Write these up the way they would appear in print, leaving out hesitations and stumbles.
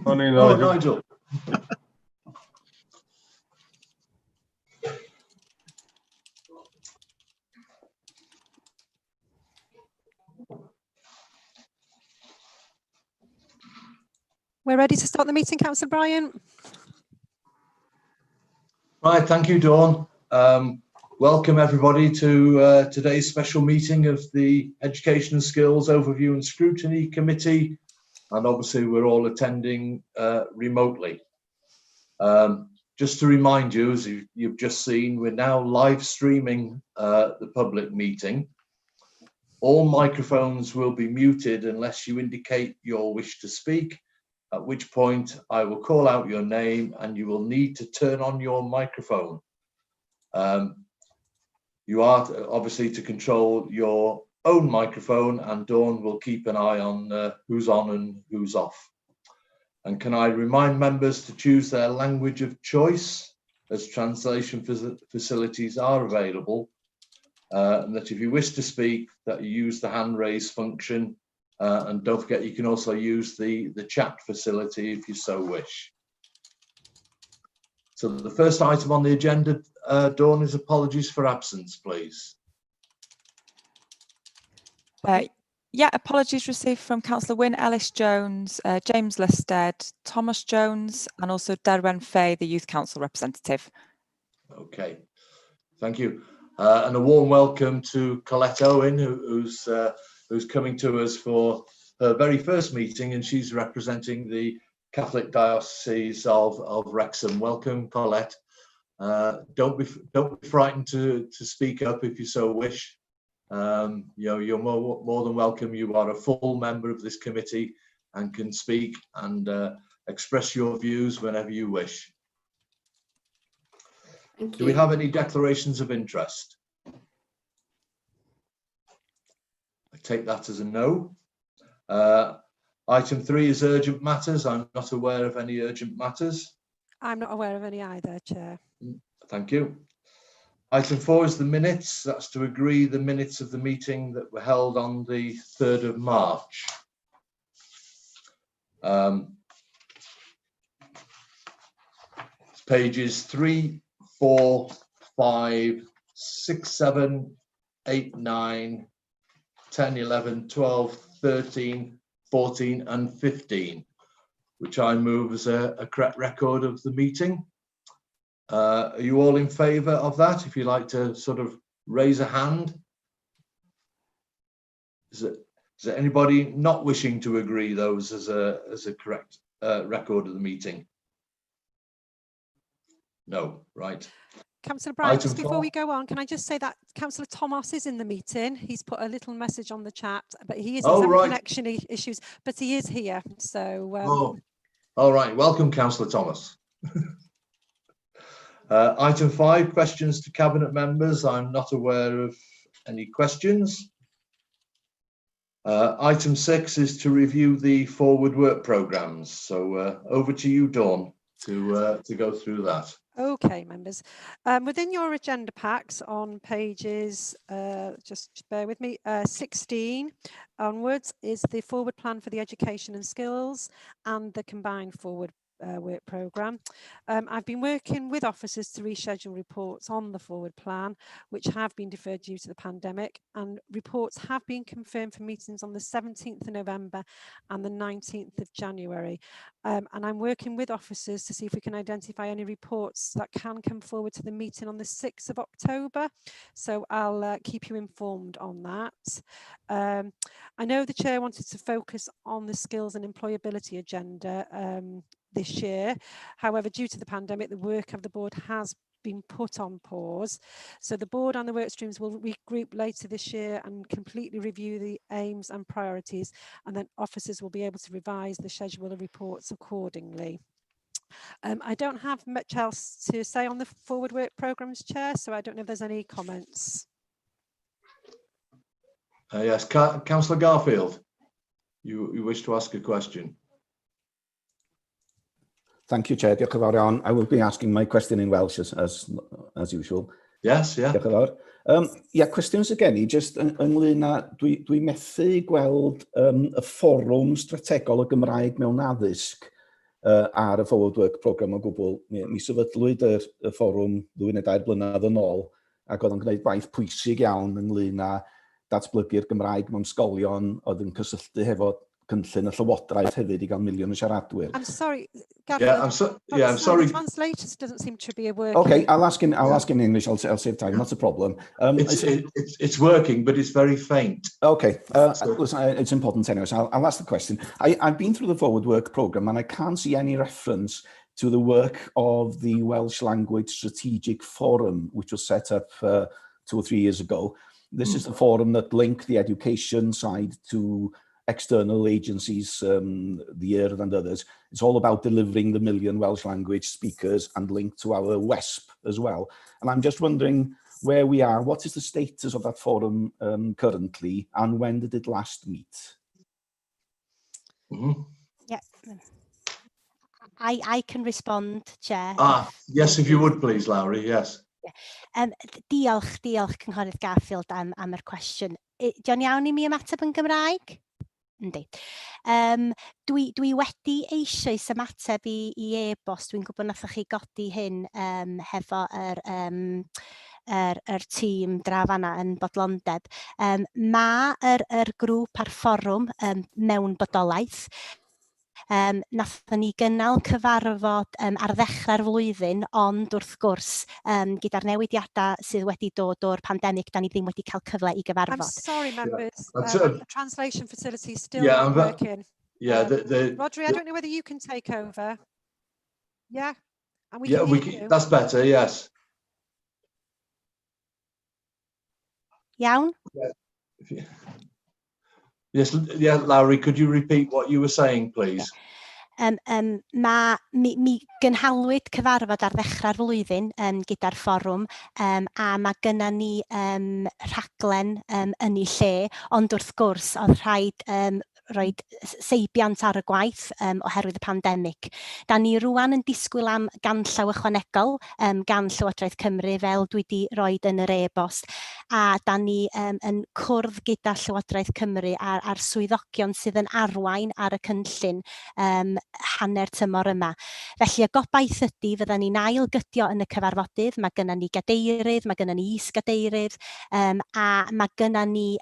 Morning, Oh, Nigel. Nigel. We're ready to start the meeting, Councillor Bryant. Right, thank you, Dawn. Welcome everybody to today's special meeting of the Education and Skills Overview and Scrutiny Committee. And obviously we're all attending remotely. Just to remind you, as you've just seen, we're now live streaming the public meeting. All microphones will be muted unless you indicate your wish to speak, at which point I will call out your name and you will need to turn on your microphone. You are obviously to control your own microphone, and Dawn will keep an eye on who's on and who's off. And can I remind members to choose their language of choice, as translation facilities are available, and that if you wish to speak, that you use the hand raise function. And don't forget, you can also use the chat facility if you so wish. So the first item on the agenda, Dawn, is apologies for absence, please. Yeah, apologies received from Councillor Wyn Ellis-Jones, James Lusted, Thomas Jones, and also Derwen Fay, the Youth Council representative. Okay, thank you. And a warm welcome to Colette Owen, who's coming to us for her very first meeting, and she's representing the Catholic Diocese of Wrexham. Welcome, Colette. Don't be frightened to speak up if you so wish. You're more than welcome. You are a full member of this committee and can speak and express your views whenever you wish. Thank Do we you. have any declarations of interest? I take that as a no. Item 3 is urgent matters. I'm not aware of any urgent matters. I'm not aware of any either, Chair. Thank you. Item 4 is the minutes. That's to agree the minutes of the meeting that were held on the 3rd of March. Pages 3, 4, 5, 6, 7, 8, 9, 10, 11, 12, 13, 14 and 15, which I move as a correct record of the meeting. Are you all in favour of that? If you'd like to sort of raise a hand. Is there anybody not wishing to agree those as a correct record of the meeting? No, right. Councillor Bryant, Item just before four. we go on, can I just say that Councillor Thomas is in the meeting. He's put a little message on the chat, but he is Oh, having right. connection issues, but he is here. So, Oh, all right. Welcome, Councillor Thomas. Item 5, questions to Cabinet members. I'm not aware of any questions. Item 6 is to review the forward work programmes. So over to you, Dawn, to go through that. Okay, members. Within your agenda packs on pages, just bear with me, 16 onwards is the forward plan for the education and skills and the combined forward work programme. I've been working with officers to reschedule reports on the forward plan, which have been deferred due to the pandemic, and reports have been confirmed for meetings on the 17th of November and the 19th of January. And I'm working with officers to see if we can identify any reports that can come forward to the meeting on the 6th of October. So I'll keep you informed on that. I know the chair wanted to focus on the skills and employability agenda this year. However, due to the pandemic, the work of the board has been put on pause. So the board and the work streams will regroup later this year and completely review the aims and priorities, and then officers will be able to revise the schedule of reports accordingly. I don't have much else to say on the forward work programmes, Chair, so I don't know if there's any comments. Yes, Councillor Garfield, you wish to ask a question? Thank you, Chair. Diolch yn fawr iawn. I will be asking my question in Welsh as usual. Yes, yeah. Diolch yn fawr. Ia, cwestiwn sydd gen i, jyst ynglyn â, dwi, dwi methu gweld y fforwm strategol y Gymraeg mewn addysg ar y Forward Work Programme o gwbl. Mi, mi sefydlwyd y, y fforwm ddwy neu dair blynedd yn ôl, ac oedd o'n gwneud gwaith pwysig iawn ynglyn â datblygu'r Gymraeg mewn ysgolion, oedd yn cysylltu hefo cynllun y Llywodraeth hefyd i gael miliwn o siaradwyr. I'm sorry, Garfield. Yeah, I'm, so, yeah, I'm sorry. The translators doesn't seem to be working. Okay, I'll ask in English. I'll save time. Not a problem. It's working, but it's very faint. Okay, so, listen, it's important anyway. So I'll ask the question. I've been through the Forward Work programme and I can't see any reference to the work of the Welsh Language Strategic Forum, which was set up 2 or 3 years ago. This is the forum that linked the education side to external agencies, the Urdd and others. It's all about delivering the million Welsh language speakers and linked to our WESP as well. And I'm just wondering where we are, what is the status of that forum currently, and when did it last meet? Yeah. I can respond, Chair. Ah, yes, if you would please, Lowri, yes. Yeah. Diolch, diolch Cynghorydd Garfield am yr cwestiwn. Dio'n iawn i mi ymateb yn Gymraeg? Yndi. Dwi wedi eisoes ymateb i e-bost. Dwi'n gwybod nathoch chi godi hyn hefo yr tîm draw fanna yn Bodlondeb. Mae yr grŵp a'r fforwm mewn bodolaeth. Nathon ni gynnal cyfarfod ar ddechrau'r flwyddyn, ond wrth gwrs, gyda'r newidiadau sydd wedi dod o'r pandemig, da ni ddim wedi cael cyfle i gyfarfod. I'm sorry, members. Yeah. The translation facility is still Yeah, not working. Yeah, Rhodri, I don't know whether you can take over. Yeah, and we Yeah, can we hear can, you. That's better, yes. Iawn? Yes, yeah, Lowri, could you repeat what you were saying, please? Mi gynhalwyd cyfarfod ar ddechrau'r flwyddyn gyda'r fforwm a mae gynna ni rhaglen yn ei lle, ond wrth gwrs oedd rhaid roed seibiant ar y gwaith oherwydd y pandemig. Da ni rwan yn disgwyl am ganllaw ychwanegol gan Llywodraeth Cymru fel dwi wedi roed yn yr e-bost a da ni yn cwrdd gyda Llywodraeth Cymru a'r swyddogion sydd yn arwain ar y cynllun hanner tymor yma. Felly y gobaith ydy fydda ni'n ailgydio yn y cyfarfodydd, mae gynna ni gadeirydd, mae gynna ni is-gadeirydd a mae gynna ni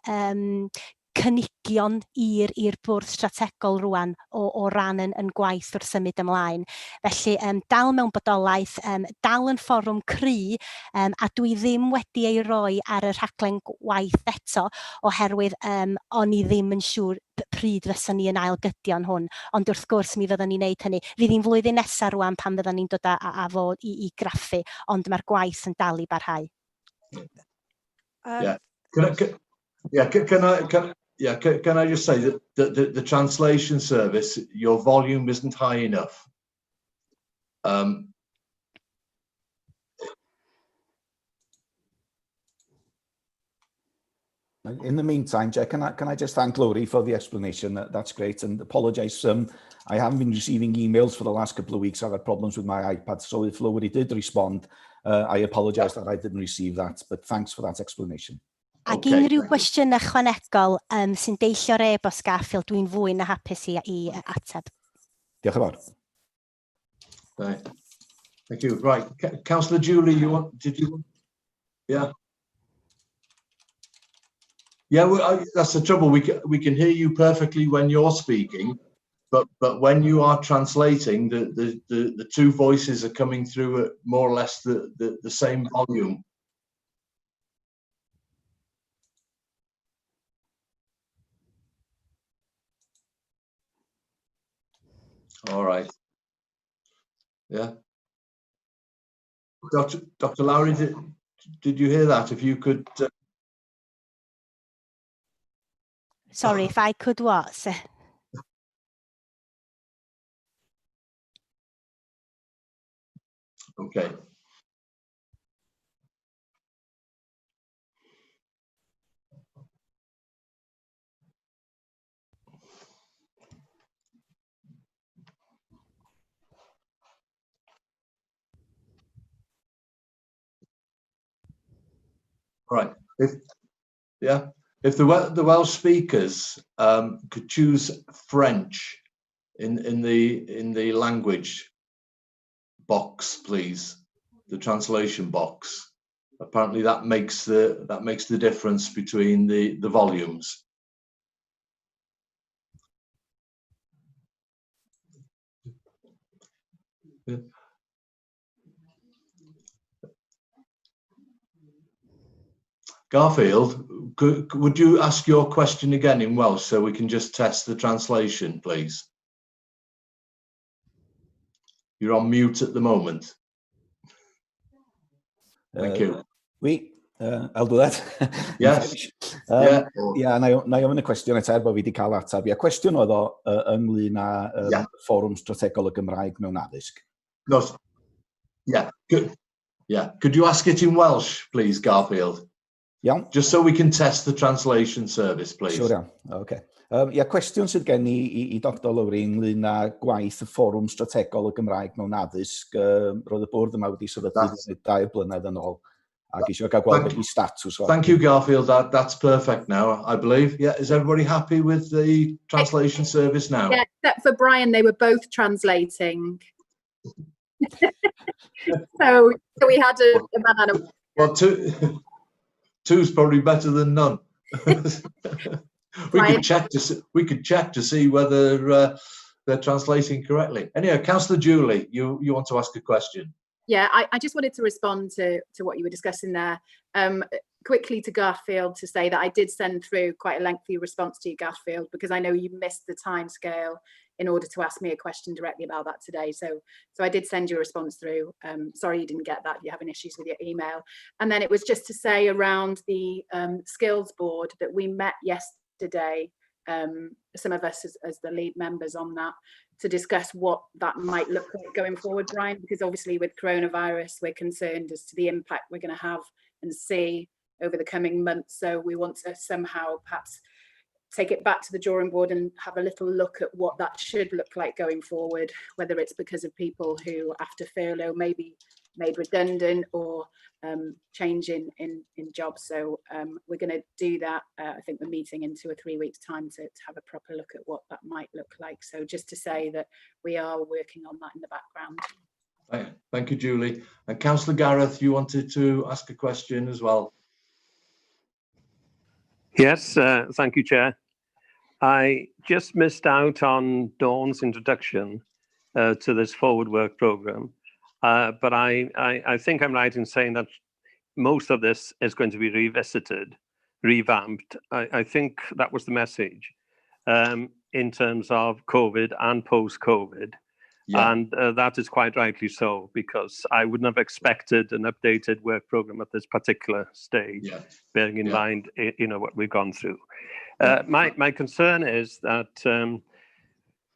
cynigion i'r bwrdd strategol rwan o ran yn gwaith wrth symud ymlaen. Felly dal mewn bodolaeth, dal yn fforwm cry, a dwi ddim wedi ei roi ar y rhaglen gwaith eto oherwydd o'n i ddim yn siŵr pryd fysa ni yn ailgydio'n hwn. Ond wrth gwrs mi fyddwn ni'n neud hynny. Fydd hi'n flwyddyn nesaf rwan pan fyddwn ni'n dod â fo i graffu, ond mae'r gwaith yn dal i barhau. Yeah. Can I just say that the translation service, your volume isn't high enough. In the meantime, Jack, can I just thank Lowri for the explanation? That's great, and apologise. I haven't been receiving emails for the last couple of weeks. I've had problems with my iPad, so if Lowri did respond, I apologise that I didn't receive that, but thanks for that explanation. Ac unrhyw gwestiwn ychwanegol sy'n deillio o'r e-bost Garfield, dwi'n fwy na hapus i ateb. Diolch yn fawr. Right. Thank you. Right, Councillor Julie, did you want, yeah. Yeah, well, that's the trouble. We can hear you perfectly when you're speaking, but when you are translating, the two voices are coming through at more or less the same volume. All right. Yeah. Dr. Lowri, did you hear that? If you could. Sorry, if I could what? So- Okay. Right. If yeah, if the Welsh speakers could choose French in the language box, please, the translation box. Apparently, that makes the difference between the volumes. Yeah. Garfield, would you ask your question again in Welsh so we can just test the translation, please? You're on mute at the moment. Thank you. Oui, I'll do that. Yes. Yeah. Ia, na i ofyn y cwestiwn eto er bod fi wedi cael ateb. Ia, cwestiwn oedd o ynglyn â Fforwm Strategol y Gymraeg mewn addysg. No, yeah, good. Yeah, could you ask it in Welsh, please, Garfield? Iawn. Just so we can test the translation service, please. Siwr iawn, oce. Okay. Ia, cwestiwn sydd gen i i Dr Lowri ynglyn â gwaith y Fforwm Strategol y Gymraeg mewn addysg. Roedd y bwrdd yma wedi sefydlu 2 blynedd yn ôl ac eisiau cael gweld beth ydy statws o. Thank you, Garfield. That's perfect now, I believe. Yeah, is everybody happy with the translation service now? Yeah, except for Brian, they were both translating. So we had a man and a Well, two's probably better than none. We Brian? could check to see, we could check to see whether they're translating correctly. Anyway, Councillor Julie, you want to ask a question? Yeah, I just wanted to respond to what you were discussing there. Quickly to Garfield to say that I did send through quite a lengthy response to you, Garfield, because I know you missed the time scale in order to ask me a question directly about that today. So I did send you a response through. Sorry you didn't get that, you're having issues with your email. And then it was just to say around the skills board that we met yesterday, some of us as the lead members on that, to discuss what that might look like going forward, Brian, because obviously with coronavirus, we're concerned as to the impact we're going to have and see over the coming months. So we want to somehow perhaps take it back to the drawing board and have a little look at what that should look like going forward, whether it's because of people who after furlough may be made redundant or change in jobs. So we're going to do that. I think we're meeting in 2 or 3 weeks' time to have a proper look at what that might look like. So just to say that we are working on that in the background. Thank you, Julie. And Councillor Gareth, you wanted to ask a question as well. Yes, thank you, Chair. I just missed out on Dawn's introduction to this forward work programme, but I think I'm right in saying that most of this is going to be revisited, revamped. I think that was the message in terms of COVID and post-COVID. And that is quite rightly so, because I wouldn't have expected an updated work programme at this particular stage, bearing in mind what we've gone through. My concern is that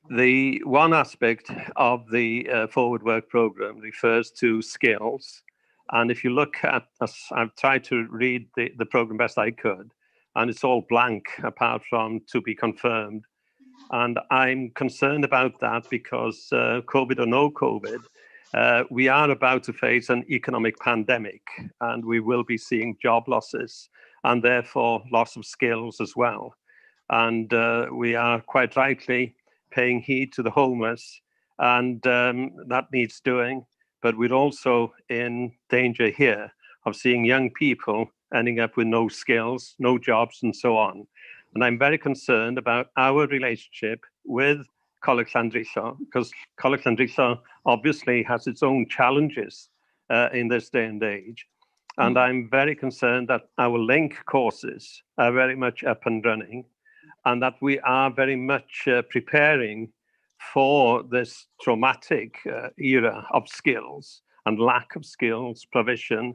the one aspect of the forward work programme refers to skills. And if you look at, as I've tried to read the programme best I could, and it's all blank apart from to be confirmed. And I'm concerned about that because COVID or no COVID, we are about to face an economic pandemic and we will be seeing job losses and therefore loss of skills as well. And we are quite rightly paying heed to the homeless, and that needs doing. But we're also in danger here of seeing young people ending up with no skills, no jobs, and so on. And I'm very concerned about our relationship with Coleg Llandrillo, because Coleg Llandrillo obviously has its own challenges in this day and age. And I'm very concerned that our link courses are very much up and running, and that we are very much preparing for this traumatic era of skills and lack of skills provision.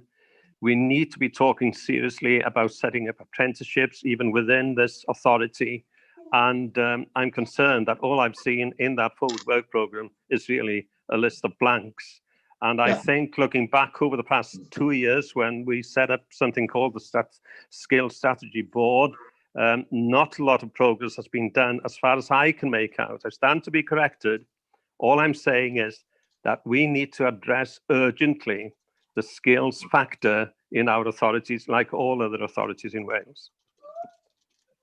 We need to be talking seriously about setting up apprenticeships, even within this authority. And I'm concerned that all I've seen in that forward work programme is really a list of blanks. And I think looking back over the past 2 years when we set up something called the Skills Strategy Board, not a lot of progress has been done as far as I can make out. I stand to be corrected. All I'm saying is that we need to address urgently the skills factor. in our authorities, like all other authorities in Wales.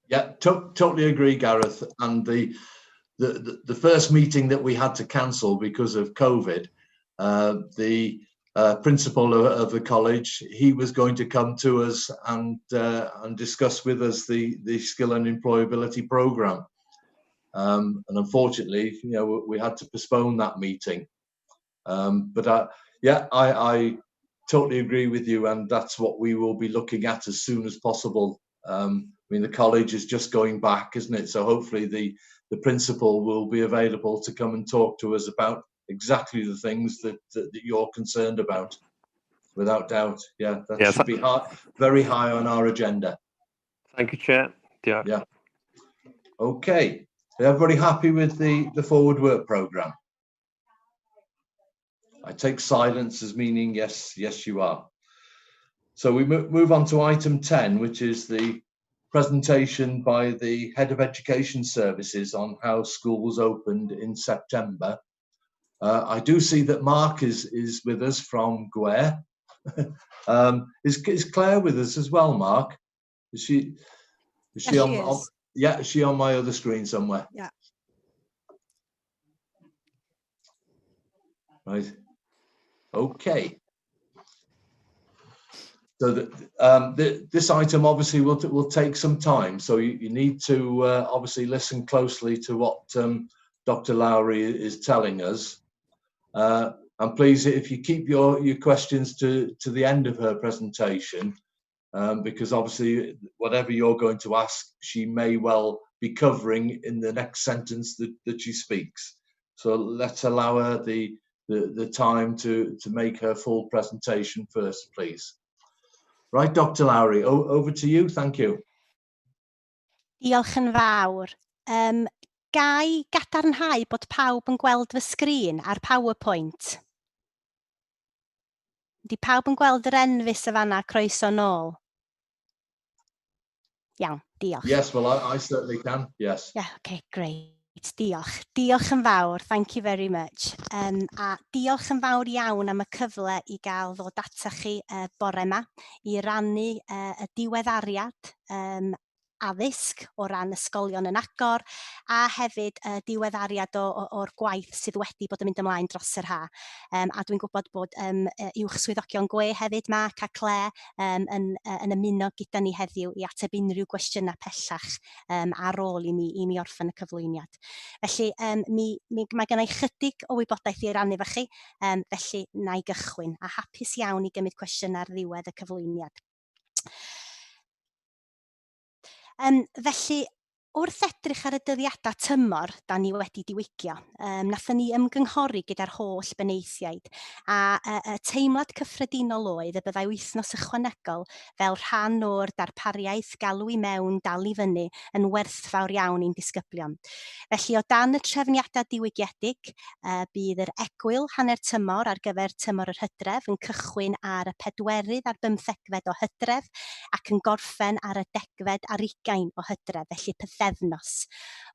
Yeah, totally agree, Gareth. And the first meeting that we had to cancel because of COVID, the principal of the college, he was going to come to us and discuss with us the skill and employability programme. And unfortunately, we had to postpone that meeting. But yeah, I totally agree with you, and that's what we will be looking at as soon as possible. I mean, the college is just going back, isn't it? So hopefully the principal will be available to come and talk to us about exactly the things that you're concerned about, without doubt. Yeah, that should be very high on our agenda. Thank you, Chair. Yeah. Yeah. Okay. Is everybody happy with the forward work programme? I take silence as meaning yes, yes, you are. So we move on to item 10, which is the presentation by the Head of Education Services on how schools opened in September. I do see that Mark is with us from Gwer. Is Claire with us as well, Mark? Is she Yes, on, she on, is. yeah, is she on my other screen somewhere? Yeah. Right. Okay. So this item obviously will take some time. So you need to obviously listen closely to what Dr. Lowry is telling us. And please, if you keep your questions to the end of her presentation, because obviously whatever you're going to ask, she may well be covering in the next sentence that she speaks. So let's allow her the time to make her full presentation first, please. Right, Dr. Lowry, over to you. Thank you. Diolch yn fawr. Ga i gadarnhau bod pawb yn gweld fy sgrin ar PowerPoint? Di pawb yn gweld yr enfys y fanna croeso nôl? Iawn, diolch. Yes, well, I certainly can, yes. Yeah, okay, great. Diolch. Diolch yn fawr. Thank you very much. A diolch yn fawr iawn am y cyfle i gael ddod atach chi bore yma i rannu y diweddariad addysg o ran ysgolion yn agor a hefyd diweddariad o'r gwaith sydd wedi bod yn mynd ymlaen dros yr ha. A dwi'n gwybod bod uwch swyddogion GWE hefyd, Mark a Claire, yn ymuno gyda ni heddiw i ateb unrhyw gwestiynau pellach ar ôl i mi orffen y cyflwyniad. Felly, mae gen i chydig o wybodaeth i rannu efo chi, felly na i gychwyn, a hapus iawn i gymryd cwestiynau ar ddiwedd y cyflwyniad. Felly, wrth edrych ar y dyddiadau tymor da ni wedi diwygio, nathon ni ymgynghori gyda'r holl benaethiaid, a y teimlad cyffredinol oedd y byddai wythnos ychwanegol fel rhan o'r darpariaeth galw i mewn, dal i fyny yn werthfawr iawn i'n disgyblion. Felly, o dan y trefniadau diwygiedig, bydd yr egwyl hanner tymor ar gyfer tymor yr hydref yn cychwyn ar y 24eg o Hydref ac yn gorffen ar y 20 o Hydref, felly pythefnos.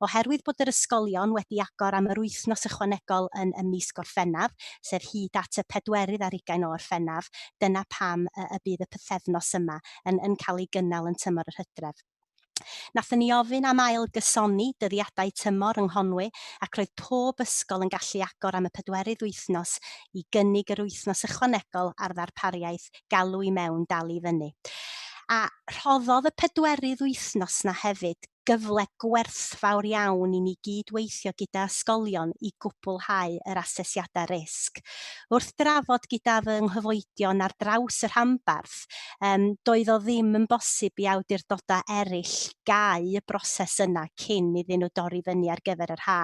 Oherwydd bod yr ysgolion wedi agor am yr wythnos ychwanegol yn mis Gorffennaf, sef hyd at y 24 o Orffennaf, dyna pam y bydd y pythefnos yma yn cael ei gynnal yn tymor yr hydref. Nathon ni ofyn am ail gysoni dyddiadau tymor yng Nghonwy, ac roedd pob ysgol yn gallu agor am y pedwerydd wythnos i gynnig yr wythnos ychwanegol ar ddarpariaeth galw i mewn, dal i fyny. A rhoddodd y pedwerydd wythnos na hefyd gyfle gwerthfawr iawn i ni gyd-weithio gyda ysgolion i gwblhau yr asesiadau risg. Wrth drafod gyda fy nghyfoedion ar draws y rhanbarth, doedd o ddim yn bosib i awdurdodau eraill gau y broses yna cyn iddyn nhw dorri fyny ar gyfer yr ha.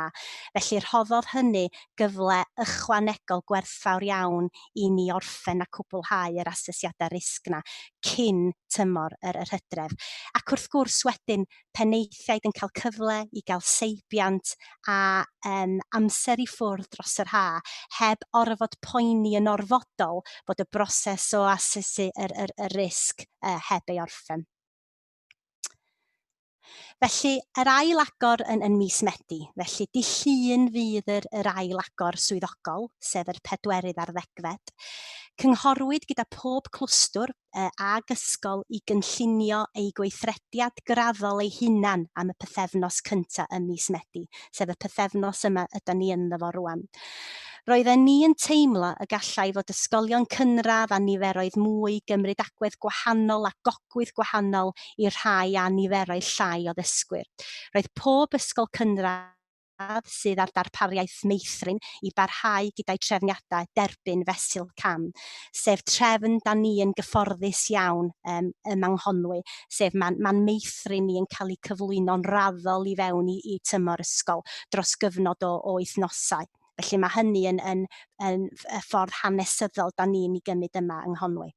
Felly rhoddodd hynny gyfle ychwanegol gwerthfawr iawn i ni orffen a cwblhau yr asesiadau risg na cyn tymor yr hydref. Ac wrth gwrs wedyn, penaethiaid yn cael cyfle i gael seibiant a amser i ffwrdd dros yr ha, heb orfod poeni yn orfodol bod y broses o asesu yr risg heb ei orffen. Felly, yr ail agor yn, yn mis Medi, felly di llun fydd yr, yr ail agor swyddogol, sef yr pedwerydd ar ddegfed. Cynghorwyd gyda pob clwstwr uh, ag ysgol i gynllunio eu gweithrediad graddol eu hunan am y pythefnos cyntaf ym mis Medi, sef y pythefnos yma ydy ni ynddo fo rwan. Roedden ni yn teimlo y gallai fod ysgolion cynradd a niferoedd mwy gymryd agwedd gwahanol a gogwydd gwahanol i'r rhai â niferoedd llai o ddysgwyr. Roedd pob ysgol cynradd sydd â'r darpariaeth meithrin i barhau gyda'i trefniadau derbyn fesul cam, sef trefn da ni yn gyfforddus iawn um, ym Nghonwy, sef mae'n ma meithrin ni yn cael eu cyflwyno'n raddol i fewn i, i tymor ysgol dros gyfnod o, o wythnosau. Felly mae hynny yn, yn, yn, yn ffordd hanesyddol da ni'n ei gymryd yma yng Nghonwy.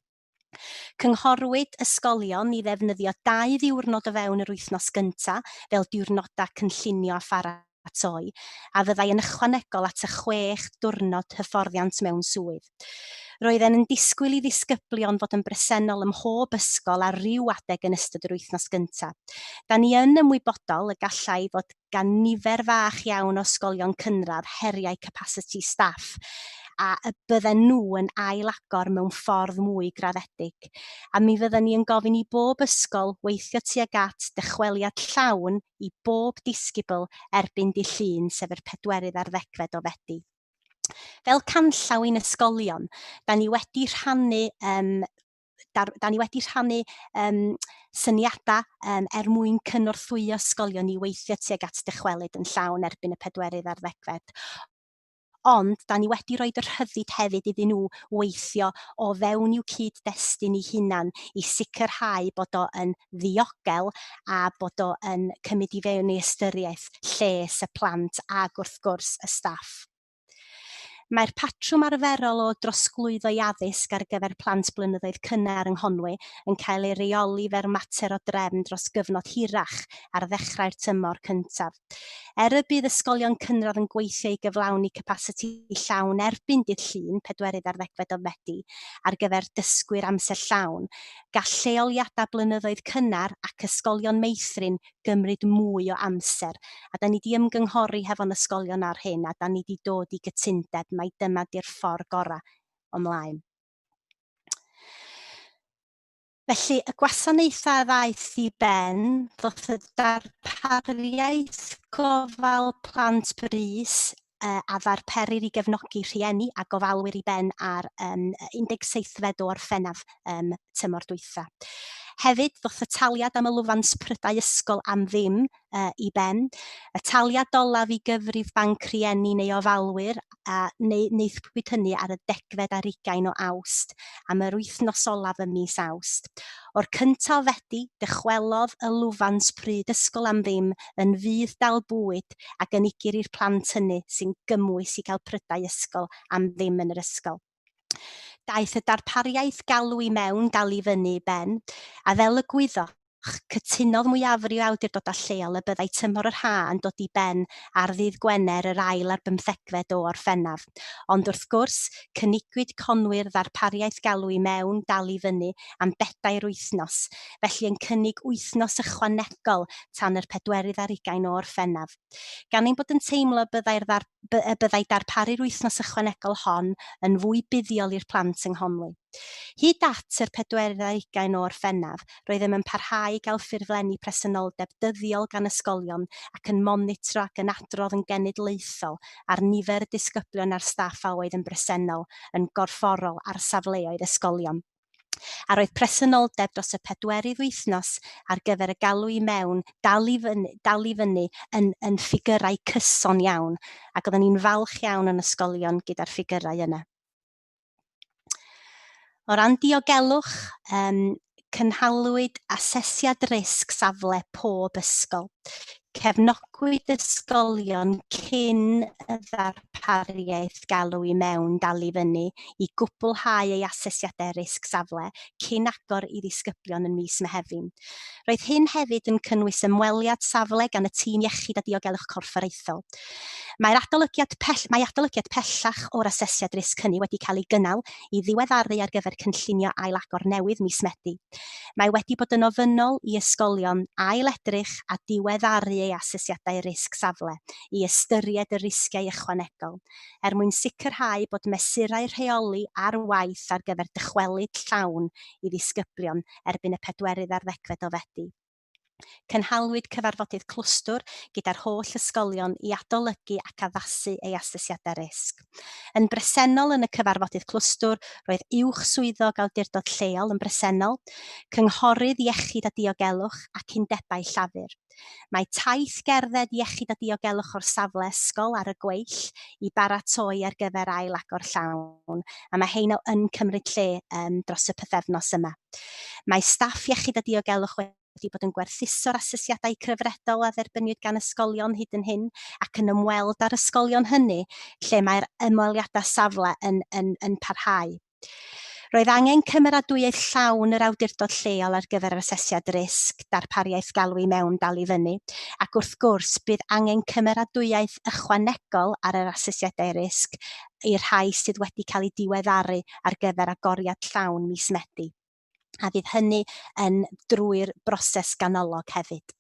Cynghorwyd ysgolion i ddefnyddio dau ddiwrnod o fewn yr wythnos gyntaf fel diwrnodau cynllunio a pharatoi, a fyddai yn ychwanegol at y chwech diwrnod hyfforddiant mewn swydd. Roedden yn disgwyl i ddisgyblion fod yn bresennol ym mhob ysgol ar ryw adeg yn ystod yr wythnos gyntaf. Da ni yn ymwybodol y gallai fod gan nifer fach iawn o ysgolion cynradd heriau capasiti staff a y bydden nhw yn ail-agor mewn ffordd mwy graddedig. A mi fydden ni yn gofyn i bob ysgol weithio tuag at dychweliad llawn i bob disgybl erbyn dydd Llun, sef yr pedwerydd ar ddegfed o Fedi. Fel canllaw i'n ysgolion, da ni wedi rhannu um, dar, da ni wedi rhannu um, syniadau um, er mwyn cynorthwyo ysgolion i weithio tuag at dychwelyd yn llawn erbyn y pedwerydd ar ddegfed. Ond, da ni wedi rhoi y rhyddid hefyd iddyn nhw weithio o fewn i'w cyd-destun eu hunan i sicrhau bod o yn ddiogel a bod o yn cymryd i fewn i ystyriaeth lles y plant ac wrth gwrs y staff. Mae'r patrwm arferol o drosglwyddo i addysg ar gyfer plant blynyddoedd cynnar yng Nghonwy yn cael ei reoli fel mater o drefn dros gyfnod hirach ar ddechrau'r tymor cyntaf. Er y bydd ysgolion cynradd yn gweithio i gyflawni capasiti llawn erbyn dydd Llun, pedwerydd ar ddegfed o Fedi, ar gyfer dysgwyr amser llawn, gall lleoliadau blynyddoedd cynnar ac ysgolion meithrin gymryd mwy o amser. A da ni 'di ymgynghori hefo'n ysgolion ar hyn a da ni 'di dod i gytundeb mai dyma 'di'r ffordd gorau ymlaen. Felly, y gwasanaethau a ddaeth i ben, ddoth y darpariaeth gofal plant brys a ddarperir i gefnogi rhieni a gofalwyr i ben ar um, 17fed o Orffennaf um, tymor dwytha. Hefyd, ddoth y taliad am y lwfans prydau ysgol am ddim uh, i ben, y taliad olaf i gyfrif banc rhieni neu ofalwyr, a neu, wnaethpwyd hynny ar y degfed ar ugain o Awst, am yr wythnos olaf ym mis Awst. O'r cyntaf o Fedi, dychwelodd y lwfans pryd ysgol am ddim yn fudd dal bwyd a gynigir i'r plant hynny sy'n gymwys i gael prydau ysgol am ddim yn yr ysgol. Daeth y darpariaeth galw i mewn dal i fyny i ben, a fel y gwyddoch, cytunodd mwyafrif awdurdodau lleol y byddai tymor yr ha yn dod i ben ar ddydd Gwener yr ail ar bymthegfed o Orffennaf. Ond wrth gwrs, cynigwyd Conwy'r ddarpariaeth galw i mewn dal i fyny am bedair wythnos, felly yn cynnig wythnos ychwanegol tan yr pedwerydd ar ugain o Orffennaf. Gan ein bod yn teimlo y byddai'r ddar y byddai darparu'r wythnos ychwanegol hon yn fwy buddiol i'r plant yng Nghonwy. Hyd at yr pedwerydd ar ugain o Orffennaf, roeddem yn parhau i gael ffurflenni presenoldeb dyddiol gan ysgolion ac yn monitro ac yn adrodd yn genedlaethol ar nifer y disgyblion a'r staff a oedd yn bresennol yn gorfforol ar safleoedd ysgolion. A roedd presenoldeb dros y pedwerydd wythnos ar gyfer y galw i mewn dal i fyny, dal i fyny yn, yn ffigyrau cyson iawn, ac oedden ni'n falch iawn yn ysgolion gyda'r ffigyrau yna. O ran diogelwch, um, cynhalwyd asesiad risg safle pob ysgol. Cefnogwyd ysgolion cyn y ddarpariaeth galw i mewn dal i fyny i gwblhau ei asesiadau risg safle cyn agor i ddisgyblion yn mis Mehefin. Roedd hyn hefyd yn cynnwys ymweliad safle gan y tîm Iechyd a Diogelwch Corfforaethol. Mae'r adolygiad pell, mae adolygiad pellach o'r asesiad risg hynny wedi cael ei gynnal i ddiweddaru ar gyfer cynllunio ail-agor newydd mis Medi. Mae wedi bod yn ofynnol i ysgolion ail-edrych a diweddaru eu asesiadau risg safle i ystyried y risgiau ychwanegol, er mwyn sicrhau bod mesurau rheoli ar waith ar gyfer dychwelyd llawn i ddisgyblion erbyn y pedwerydd ar ddegfed o Fedi. Cynhaliwyd cyfarfodydd clwstwr gyda'r holl ysgolion i adolygu ac addasu ei asesiadau risg. Yn bresennol yn y cyfarfodydd clwstwr roedd uwch swyddog awdurdod lleol yn bresennol, cynghorydd iechyd a diogelwch ac undebau llafur. Mae taith gerdded iechyd a diogelwch o'r safle ysgol ar y gweill i baratoi ar gyfer ail agor llawn, a mae heino yn cymryd lle um, dros y pythefnos yma. Mae staff iechyd a diogelwch wedi bod yn gwerthuso'r asesiadau cyfredol a dderbyniwyd gan ysgolion hyd yn hyn ac yn ymweld â'r ysgolion hynny lle mae'r ymweliadau safle yn, yn, yn parhau. Roedd angen cymeradwyaeth llawn yr awdurdod lleol ar gyfer yr asesiad risg, darpariaeth galw i mewn dal i fyny, ac wrth gwrs bydd angen cymeradwyaeth ychwanegol ar yr asesiadau risg i'r rhai sydd wedi cael eu diweddaru ar gyfer agoriad llawn mis Medi, a fydd hynny yn drwy'r broses ganolog hefyd.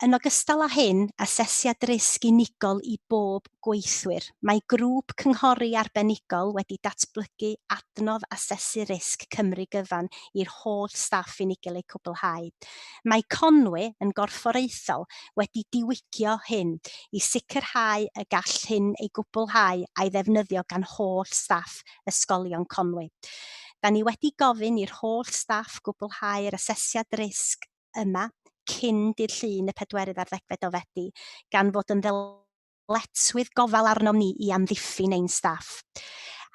Yn ogystal â hyn, asesiad risg unigol i bob gweithwyr. Mae grŵp cynghori arbenigol wedi datblygu adnodd asesu risg Cymru gyfan i'r holl staff unigol eu cwblhau. Mae Conwy, yn gorfforaethol, wedi diwygio hyn i sicrhau y gall hyn ei gwblhau a'i ddefnyddio gan holl staff ysgolion Conwy. Da ni wedi gofyn i'r holl staff gwblhau'r asesiad risg yma cyn dydd Llun y pedwerydd ar ddegfed o Fedi, gan fod yn ddyletswydd gofal arnom ni i amddiffyn ein staff.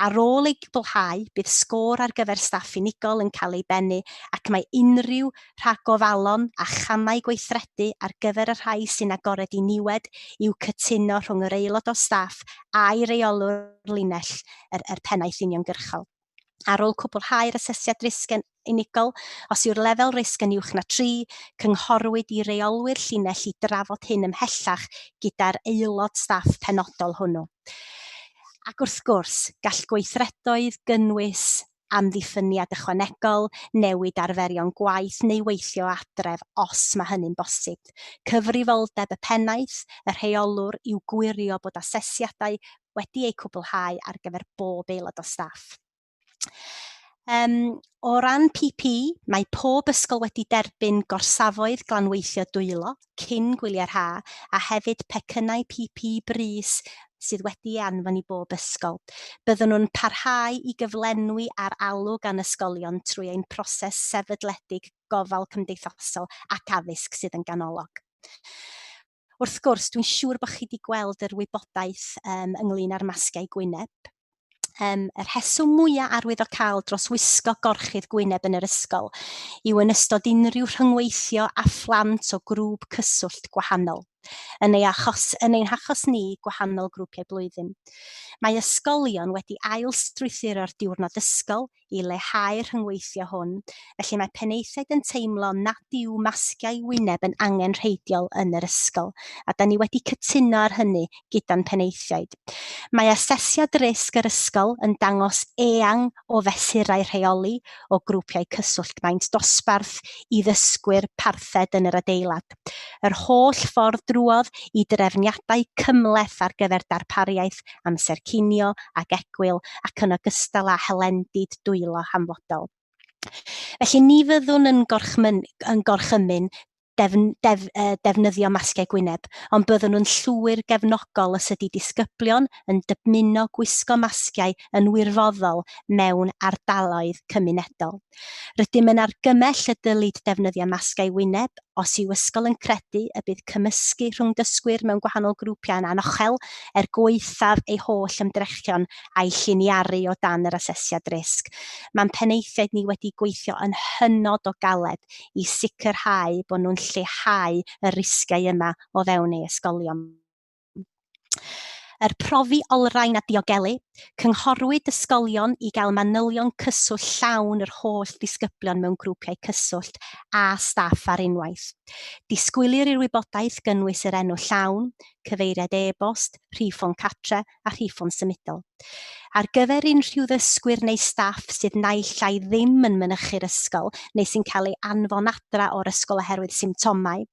Ar ôl ei gwblhau, bydd sgôr ar gyfer staff unigol yn cael ei bennu ac mae unrhyw rhagofalon a chamau gweithredu ar gyfer y rhai sy'n agored i niwed i'w cytuno rhwng yr aelod o staff a'i reolwr linell, yr, yr pennaeth uniongyrchol. Ar ôl cwblhau'r asesiad risg yn unigol, os yw'r lefel risg yn uwch na 3, cynghorwyd i reolwyr llinell i drafod hyn ymhellach gyda'r aelod staff penodol hwnnw. Ac wrth gwrs, gall gweithredoedd gynnwys amddiffyniad ychwanegol, newid arferion gwaith neu weithio adref os mae hynny'n bosib. Cyfrifoldeb y pennaeth, y rheolwr, yw gwirio bod asesiadau wedi eu cwblhau ar gyfer bob aelod o staff. Um, o ran PP, mae pob ysgol wedi derbyn gorsafoedd glanweithio dwylo cyn gwyliau'r ha a hefyd pecynnau PP brys sydd wedi ei anfon i bob ysgol. Byddwn nhw'n parhau i gyflenwi ar alw gan ysgolion trwy ein proses sefydledig gofal cymdeithasol ac addysg sydd yn ganolog. Wrth gwrs, dwi'n siŵr bod chi wedi gweld yr wybodaeth um, ynglyn â'r masgiau gwyneb. Um, y rheswm mwyaf arwyddocaol dros wisgo gorchudd gwyneb yn yr ysgol yw yn ystod unrhyw rhyngweithio â phlant o grŵp cyswllt gwahanol. Yn, ei achos, yn ein hachos ni, gwahanol grwpiau blwyddyn. Mae ysgolion wedi ail-strwythuro'r diwrnod ysgol i leihau'r rhyngweithio hwn, felly mae penaethiaid yn teimlo nad yw masgiau wyneb yn angenrheidiol yn yr ysgol, a da ni wedi cytuno ar hynny gyda'n penaethiaid. Mae asesiad risg yr ysgol yn dangos eang o fesurau rheoli, o grwpiau cyswllt maint dosbarth i ddysgwyr parthed yn yr adeilad. Yr holl ffordd drwodd i drefniadau cymhleth ar gyfer darpariaeth amser cinio ac egwyl ac yn ogystal â hylendid dwylo hanfodol. Felly ni fyddwn yn, gorchmyn, yn gorchymyn defn, def, defnyddio masgiau gwyneb, ond byddwn yn llwyr gefnogol os ydy disgyblion yn dymuno gwisgo masgiau yn wirfoddol mewn ardaloedd cymunedol. Rydym yn argymell y dylid defnyddio masgau wyneb os yw ysgol yn credu y bydd cymysgu rhwng dysgwyr mewn gwahanol grwpiau yn anochel er gwaethaf ei holl ymdrechion a'i lliniaru o dan yr asesiad risg. Mae'n penaethiaid ni wedi gweithio yn hynod o galed i sicrhau bod nhw'n lleihau y risgiau yma o fewn eu ysgolion. Yr profi olrhain a diogelu, cynghorwyd ysgolion i gael manylion cyswllt llawn yr holl ddisgyblion mewn grwpiau cyswllt a staff ar unwaith. Disgwylir i'r wybodaeth gynnwys yr enw llawn, cyfeiriad e-bost, rhif ffôn cartre a rhif ffôn symudol. Ar gyfer unrhyw ddysgwyr neu staff sydd naill ai ddim yn mynychu'r ysgol neu sy'n cael ei anfon adra o'r ysgol oherwydd symptomau,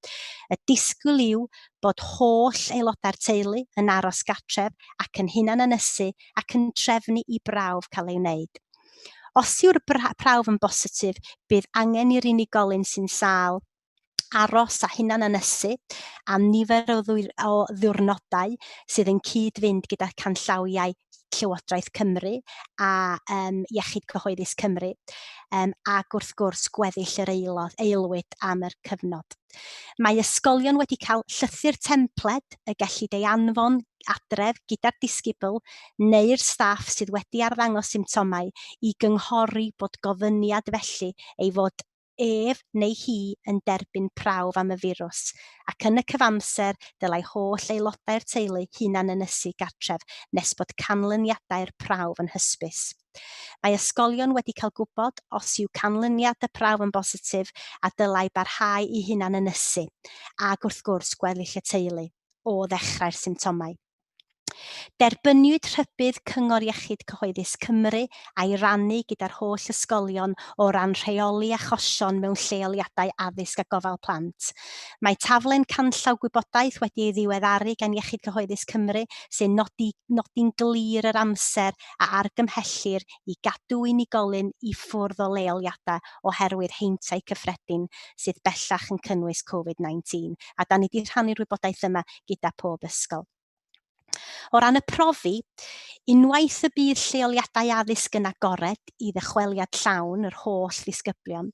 y disgwyl yw bod holl aelodau'r teulu yn aros gartref ac yn hunan-ynysu ac yn trefnu i brawf cael ei wneud. Os yw'r prawf yn bositif, bydd angen i'r unigolyn sy'n sâl aros a hunan-ynysu am nifer o, o ddiwrnodau sydd yn cyd-fynd gyda canllawiau Llywodraeth Cymru a um, Iechyd Cyhoeddus Cymru, um, ac wrth gwrs gweddill yr aelod, aelwyd am yr cyfnod. Mae ysgolion wedi cael llythyr templed y gellid ei anfon adref gyda'r disgybl neu'r staff sydd wedi arddangos symptomau i gynghori bod gofyniad felly ei fod ef neu hi yn derbyn prawf am y firws, ac yn y cyfamser dylai holl aelodau'r teulu hunan-ynysu gartref nes bod canlyniadau'r prawf yn hysbys. Mae ysgolion wedi cael gwybod os yw canlyniad y prawf yn bositif a dylai barhau i hunan-ynysu, ac wrth gwrs gweddill y teulu, o ddechrau'r symptomau. Derbyniwyd rhybudd Cyngor Iechyd Cyhoeddus Cymru a'i rannu gyda'r holl ysgolion o ran rheoli achosion mewn lleoliadau addysg a gofal plant. Mae taflen canllaw gwybodaeth wedi ei ddiweddaru gan Iechyd Cyhoeddus Cymru sy'n nodi nodi'n glir yr amser a argymhellir i gadw unigolyn i ffwrdd o leoliadau oherwydd heintiau cyffredin sydd bellach yn cynnwys Covid-19, a da ni wedi rhannu'r wybodaeth yma gyda phob ysgol. O ran y profi, unwaith y bydd lleoliadau addysg yn agored i ddychweliad llawn yr holl ddisgyblion,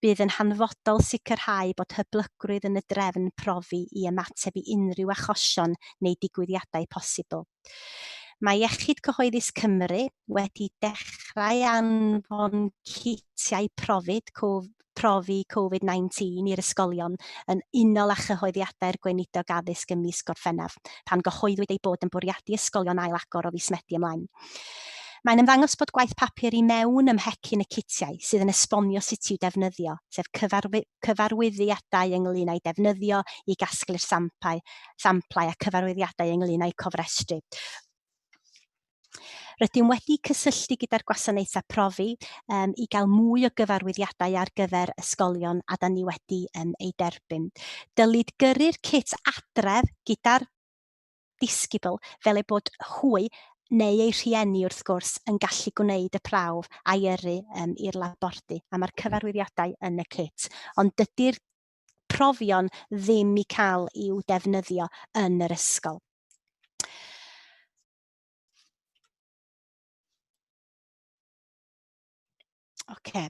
bydd yn hanfodol sicrhau bod hyblygrwydd yn y drefn profi i ymateb i unrhyw achosion neu digwyddiadau posibl. Mae Iechyd Cyhoeddus Cymru wedi dechrau anfon citiau profid, profi Covid-19 i'r ysgolion yn unol â chyhoeddiadau'r Gweinidog Addysg ym mis Gorffennaf, pan gyhoeddwyd ei bod yn bwriadu ysgolion ail-agor o fis Medi ymlaen. Mae'n ymddangos bod gwaith papur i mewn ym mhecyn y citiau sydd yn esbonio sut i'w defnyddio, sef cyfarwyddiadau ynglŷn â'i defnyddio i gasglu'r sampau, samplau a cyfarwyddiadau ynglŷn â'u cofrestru. Rydym wedi cysylltu gyda'r gwasanaethau profi um, i gael mwy o gyfarwyddiadau ar gyfer ysgolion a da ni wedi um, ei derbyn. Dylid gyrru'r kit adref gyda'r disgybl fel eu bod hwy neu eu rhieni wrth gwrs yn gallu gwneud y prawf a'i yrru um, i'r labordy a mae'r cyfarwyddiadau yn y kit. Ond dydy'r profion ddim i cael i'w defnyddio yn yr ysgol. Oce.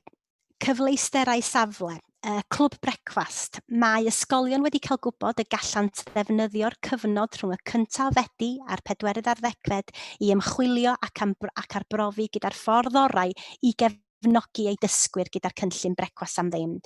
Cyfleusterau safle. Uh, Clwb Brecwast. Mae ysgolion wedi cael gwybod y gallant ddefnyddio'r cyfnod rhwng y cyntaf Fedi a'r pedwerydd ar ddegfed i ymchwilio ac, am, ac arbrofi gyda'r ffordd orau i gefnogi eu dysgwyr gyda'r cynllun brecwast am ddim.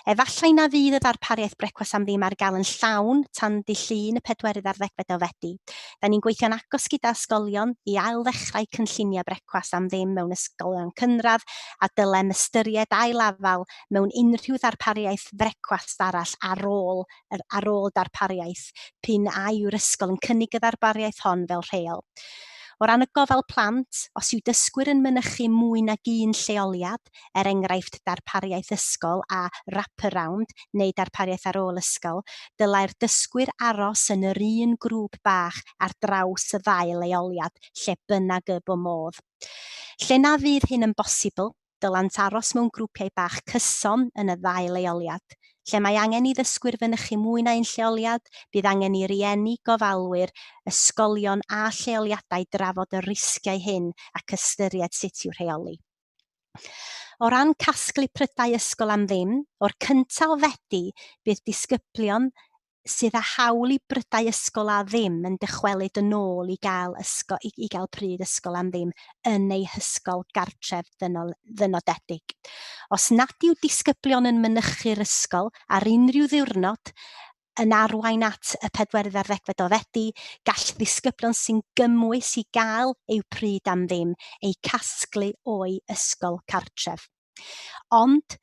Efallai na fydd y ddarpariaeth brecwast am ddim ar gael yn llawn tan dy Llun y pedwerydd ar ddegfed o Fedi. Da ni'n gweithio'n agos gyda ysgolion i ail-ddechrau cynlluniau brecwast am ddim mewn ysgolion cynradd a dylem ystyried ail-afael mewn unrhyw ddarpariaeth frecwast arall ar ôl yr ar ôl darpariaeth, p'un a yw'r ysgol yn cynnig y ddarpariaeth hon fel rheol. O ran y gofal plant, os yw dysgwyr yn mynychu mwy nag un lleoliad, er enghraifft darpariaeth ysgol a wraparound neu darpariaeth ar ôl ysgol, dylai'r dysgwyr aros yn yr un grŵp bach ar draws y ddau leoliad lle bynnag y bo modd. Lle na fydd hyn yn bosibl, dylant aros mewn grwpiau bach cyson yn y ddau leoliad. Lle mae angen i ddysgwyr fynychu mwy na un lleoliad, bydd angen i rieni, gofalwyr, ysgolion a lleoliadau drafod y risgiau hyn ac ystyried sut i'w rheoli. O ran casglu prydau ysgol am ddim, o'r cyntaf o Fedi, bydd disgyblion sydd â hawl i brydau ysgol a ddim yn dychwelyd yn ôl i gael, ysgol, i, i gael pryd ysgol am ddim yn eu hysgol gartref ddynol, ddynodedig. Os nad yw disgyblion yn mynychu'r ysgol ar unrhyw ddiwrnod, yn arwain at y pedwerydd ar ddegfed o Fedi, gall ddisgyblion sy'n gymwys i gael eu pryd am ddim eu casglu o'i ysgol cartref. Ond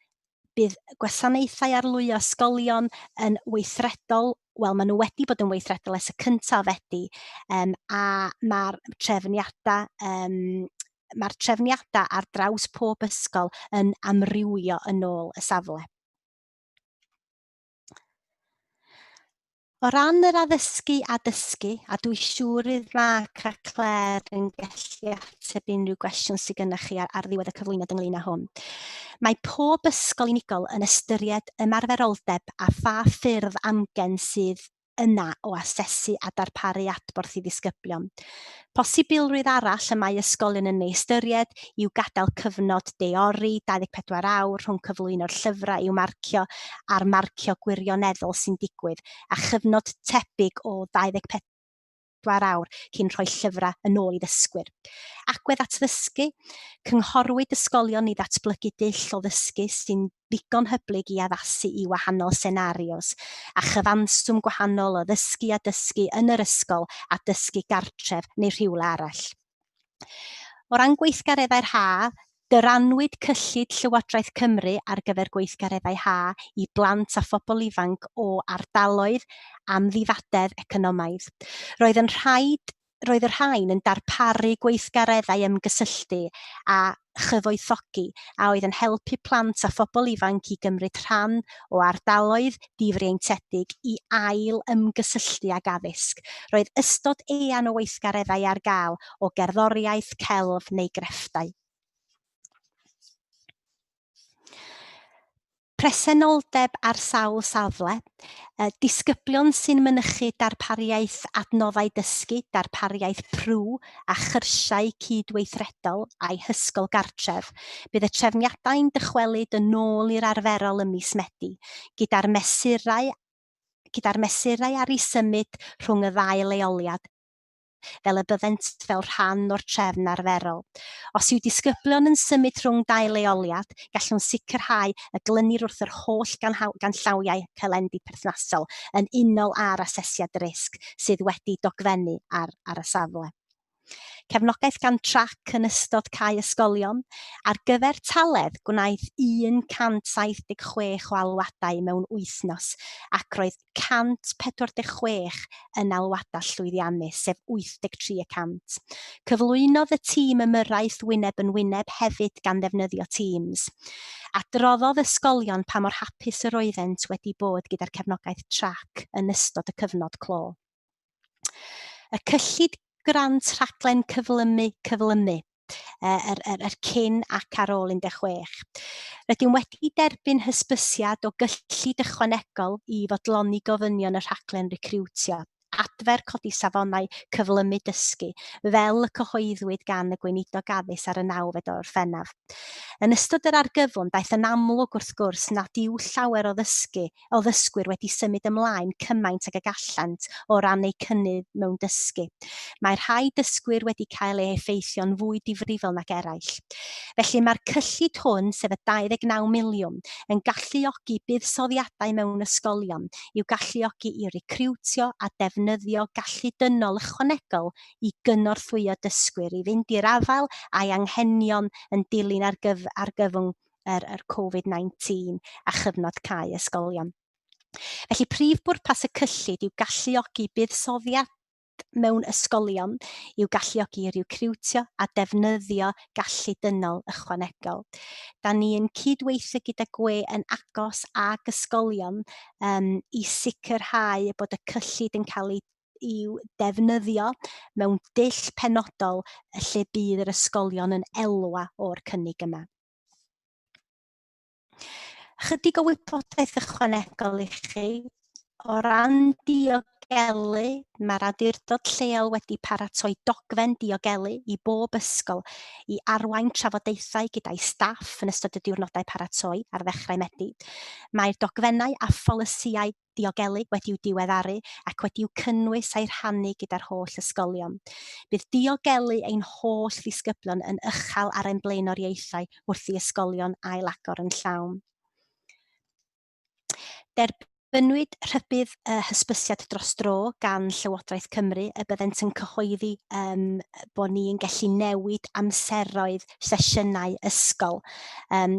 bydd gwasanaethau arlwyo ysgolion yn weithredol, wel maen nhw wedi bod yn weithredol ers y cyntaf o Fedi, um, a mae'r trefniadau um, mae'r trefniadau ar draws pob ysgol yn amrywio yn ôl y safle. O ran yr addysgu a dysgu, a dwi siŵr fydd Mark a Claire yn gallu ateb unrhyw gwestiwn sydd gennych chi ar, ar ddiwedd y cyflwyniad ynglyn â hwn. Mae pob ysgol unigol yn ystyried ymarferoldeb a pha ffyrdd amgen sydd yna o asesu a darparu adborth i ddisgyblion. Posibilrwydd arall y mae ysgolion yn ei ystyried yw gadael cyfnod deori 24 awr rhwng cyflwyno'r llyfrau i'w marcio a'r marcio gwirioneddol sy'n digwydd, a chyfnod tebyg o 24 awr cyn rhoi llyfrau yn ôl i ddysgwyr. Agwedd at ddysgu, cynghorwyd ysgolion i ddatblygu dull o ddysgu sy'n ddigon hyblyg i addasu i wahanol senarios a chyfanswm gwahanol o ddysgu a dysgu yn yr ysgol a dysgu gartref neu rhywle arall. O ran gweithgareddau'r ha, dyrannwyd cyllid Llywodraeth Cymru ar gyfer gweithgareddau ha i blant a phobl ifanc o ardaloedd amddifadedd economaidd. Roedd yn rhaid Roedd y rhain yn darparu gweithgareddau ymgysylltu a chyfoethogi a oedd yn helpu plant a phobl ifanc i gymryd rhan o ardaloedd difreintiedig i ail ymgysylltu ag addysg. Roedd ystod eang o weithgareddau ar gael o gerddoriaeth, celf neu grefftau. Presenoldeb ar sawl safle, disgyblion sy'n mynychu darpariaeth adnoddau dysgu, darpariaeth PRW a chyrsiau cydweithredol a'i hysgol gartref, bydd y trefniadau'n dychwelyd yn ôl i'r arferol ym mis Medi, gyda'r mesurau gyda'r mesurau ar eu symud rhwng y ddau leoliad fel y byddent fel rhan o'r trefn arferol. Os yw disgyblion yn symud rhwng dau leoliad, gallwn sicrhau y glynir wrth yr holl ganllawiau hylendid perthnasol yn unol â'r asesiad risg sydd wedi dogfennu ar, ar y safle. Cefnogaeth gan trac yn ystod cau ysgolion. Ar gyfer taledd, gwnaeth 176 o alwadau mewn wythnos ac roedd 146 yn alwadau llwyddiannus, sef 83 y cant. Cyflwynodd y tîm ymyrraeth wyneb yn wyneb hefyd gan ddefnyddio Teams. Adroddodd ysgolion pa mor hapus yr oeddent wedi bod gyda'r cefnogaeth trac yn ystod y cyfnod clo. Y cyllid grant rhaglen cyflymu cyflymu yr, yr, yr cyn ac ar ôl 16. Rydym wedi derbyn hysbysiad o gyllid ychwanegol i fodloni gofynion y rhaglen recriwtio, adfer codi safonau cyflymu dysgu, fel y cyhoeddwyd gan y Gweinidog Addysg ar y nawfed o Orffennaf. Yn ystod yr argyfwng, daeth yn amlwg wrth gwrs nad yw llawer o ddysgu o ddysgwyr wedi symud ymlaen cymaint ag y gallant o ran eu cynnydd mewn dysgu. Mae rhai dysgwyr wedi cael eu heffeithio'n fwy difrifol nag eraill. Felly mae'r cyllid hwn, sef y 29 miliwn, yn galluogi buddsoddiadau mewn ysgolion i'w galluogi i recriwtio a defnyddio gallu dynol ychwanegol i gynorthwyo dysgwyr i fynd i'r afael â'i anghenion yn dilyn argyf argyfwng yr, yr Covid-19 a chyfnod cau ysgolion. Felly prif bwrpas y cyllid yw galluogi buddsoddiad mewn ysgolion i'w galluogi i recriwtio a defnyddio gallu dynol ychwanegol. Da ni yn cydweithio gyda gwe yn agos ag ysgolion um, i sicrhau bod y cyllid yn cael ei i'w defnyddio mewn dull penodol lle bydd yr ysgolion yn elwa o'r cynnig yma. Chydig o wybodaeth ychwanegol i chi o ran diogelu. diogelu, mae'r awdurdod lleol wedi paratoi dogfen diogelu i bob ysgol i arwain trafodaethau gyda'i staff yn ystod y diwrnodau paratoi ar ddechrau Medi. Mae'r dogfennau a pholisïau diogelu wedi'u diweddaru ac wedi'u cynnwys a'u rhannu gyda'r holl ysgolion. Bydd diogelu ein holl ddisgyblion yn uchel ar ein blaenoriaethau wrth i ysgolion ailagor yn llawn. Derbynnwyd rhybudd y hysbysiad dros dro gan Llywodraeth Cymru y byddent yn cyhoeddi um, bod ni'n gallu newid amseroedd sesiynau ysgol. Um,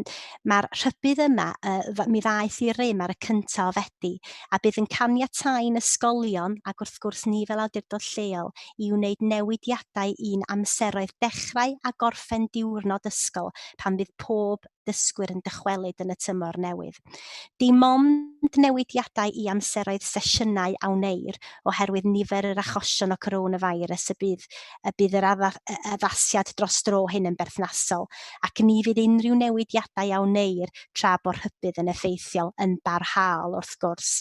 Mae'r rhybudd yma, uh, mi ddaeth i rym ar y cyntaf o Fedi, a bydd yn caniatáu'n ysgolion ac wrth gwrs ni fel awdurdod lleol i wneud newidiadau i'n amseroedd dechrau a gorffen diwrnod ysgol pan fydd pob dysgwyr yn dychwelyd yn y tymor newydd. Dim ond newidiadau i amseroedd sesiynau a wneir oherwydd nifer yr achosion o coronavirus y bydd, y bydd yr addasiad dros dro hyn yn berthnasol, ac ni fydd unrhyw newidiadau a wneir tra bo'r rhybudd yn effeithiol yn barhaol wrth gwrs.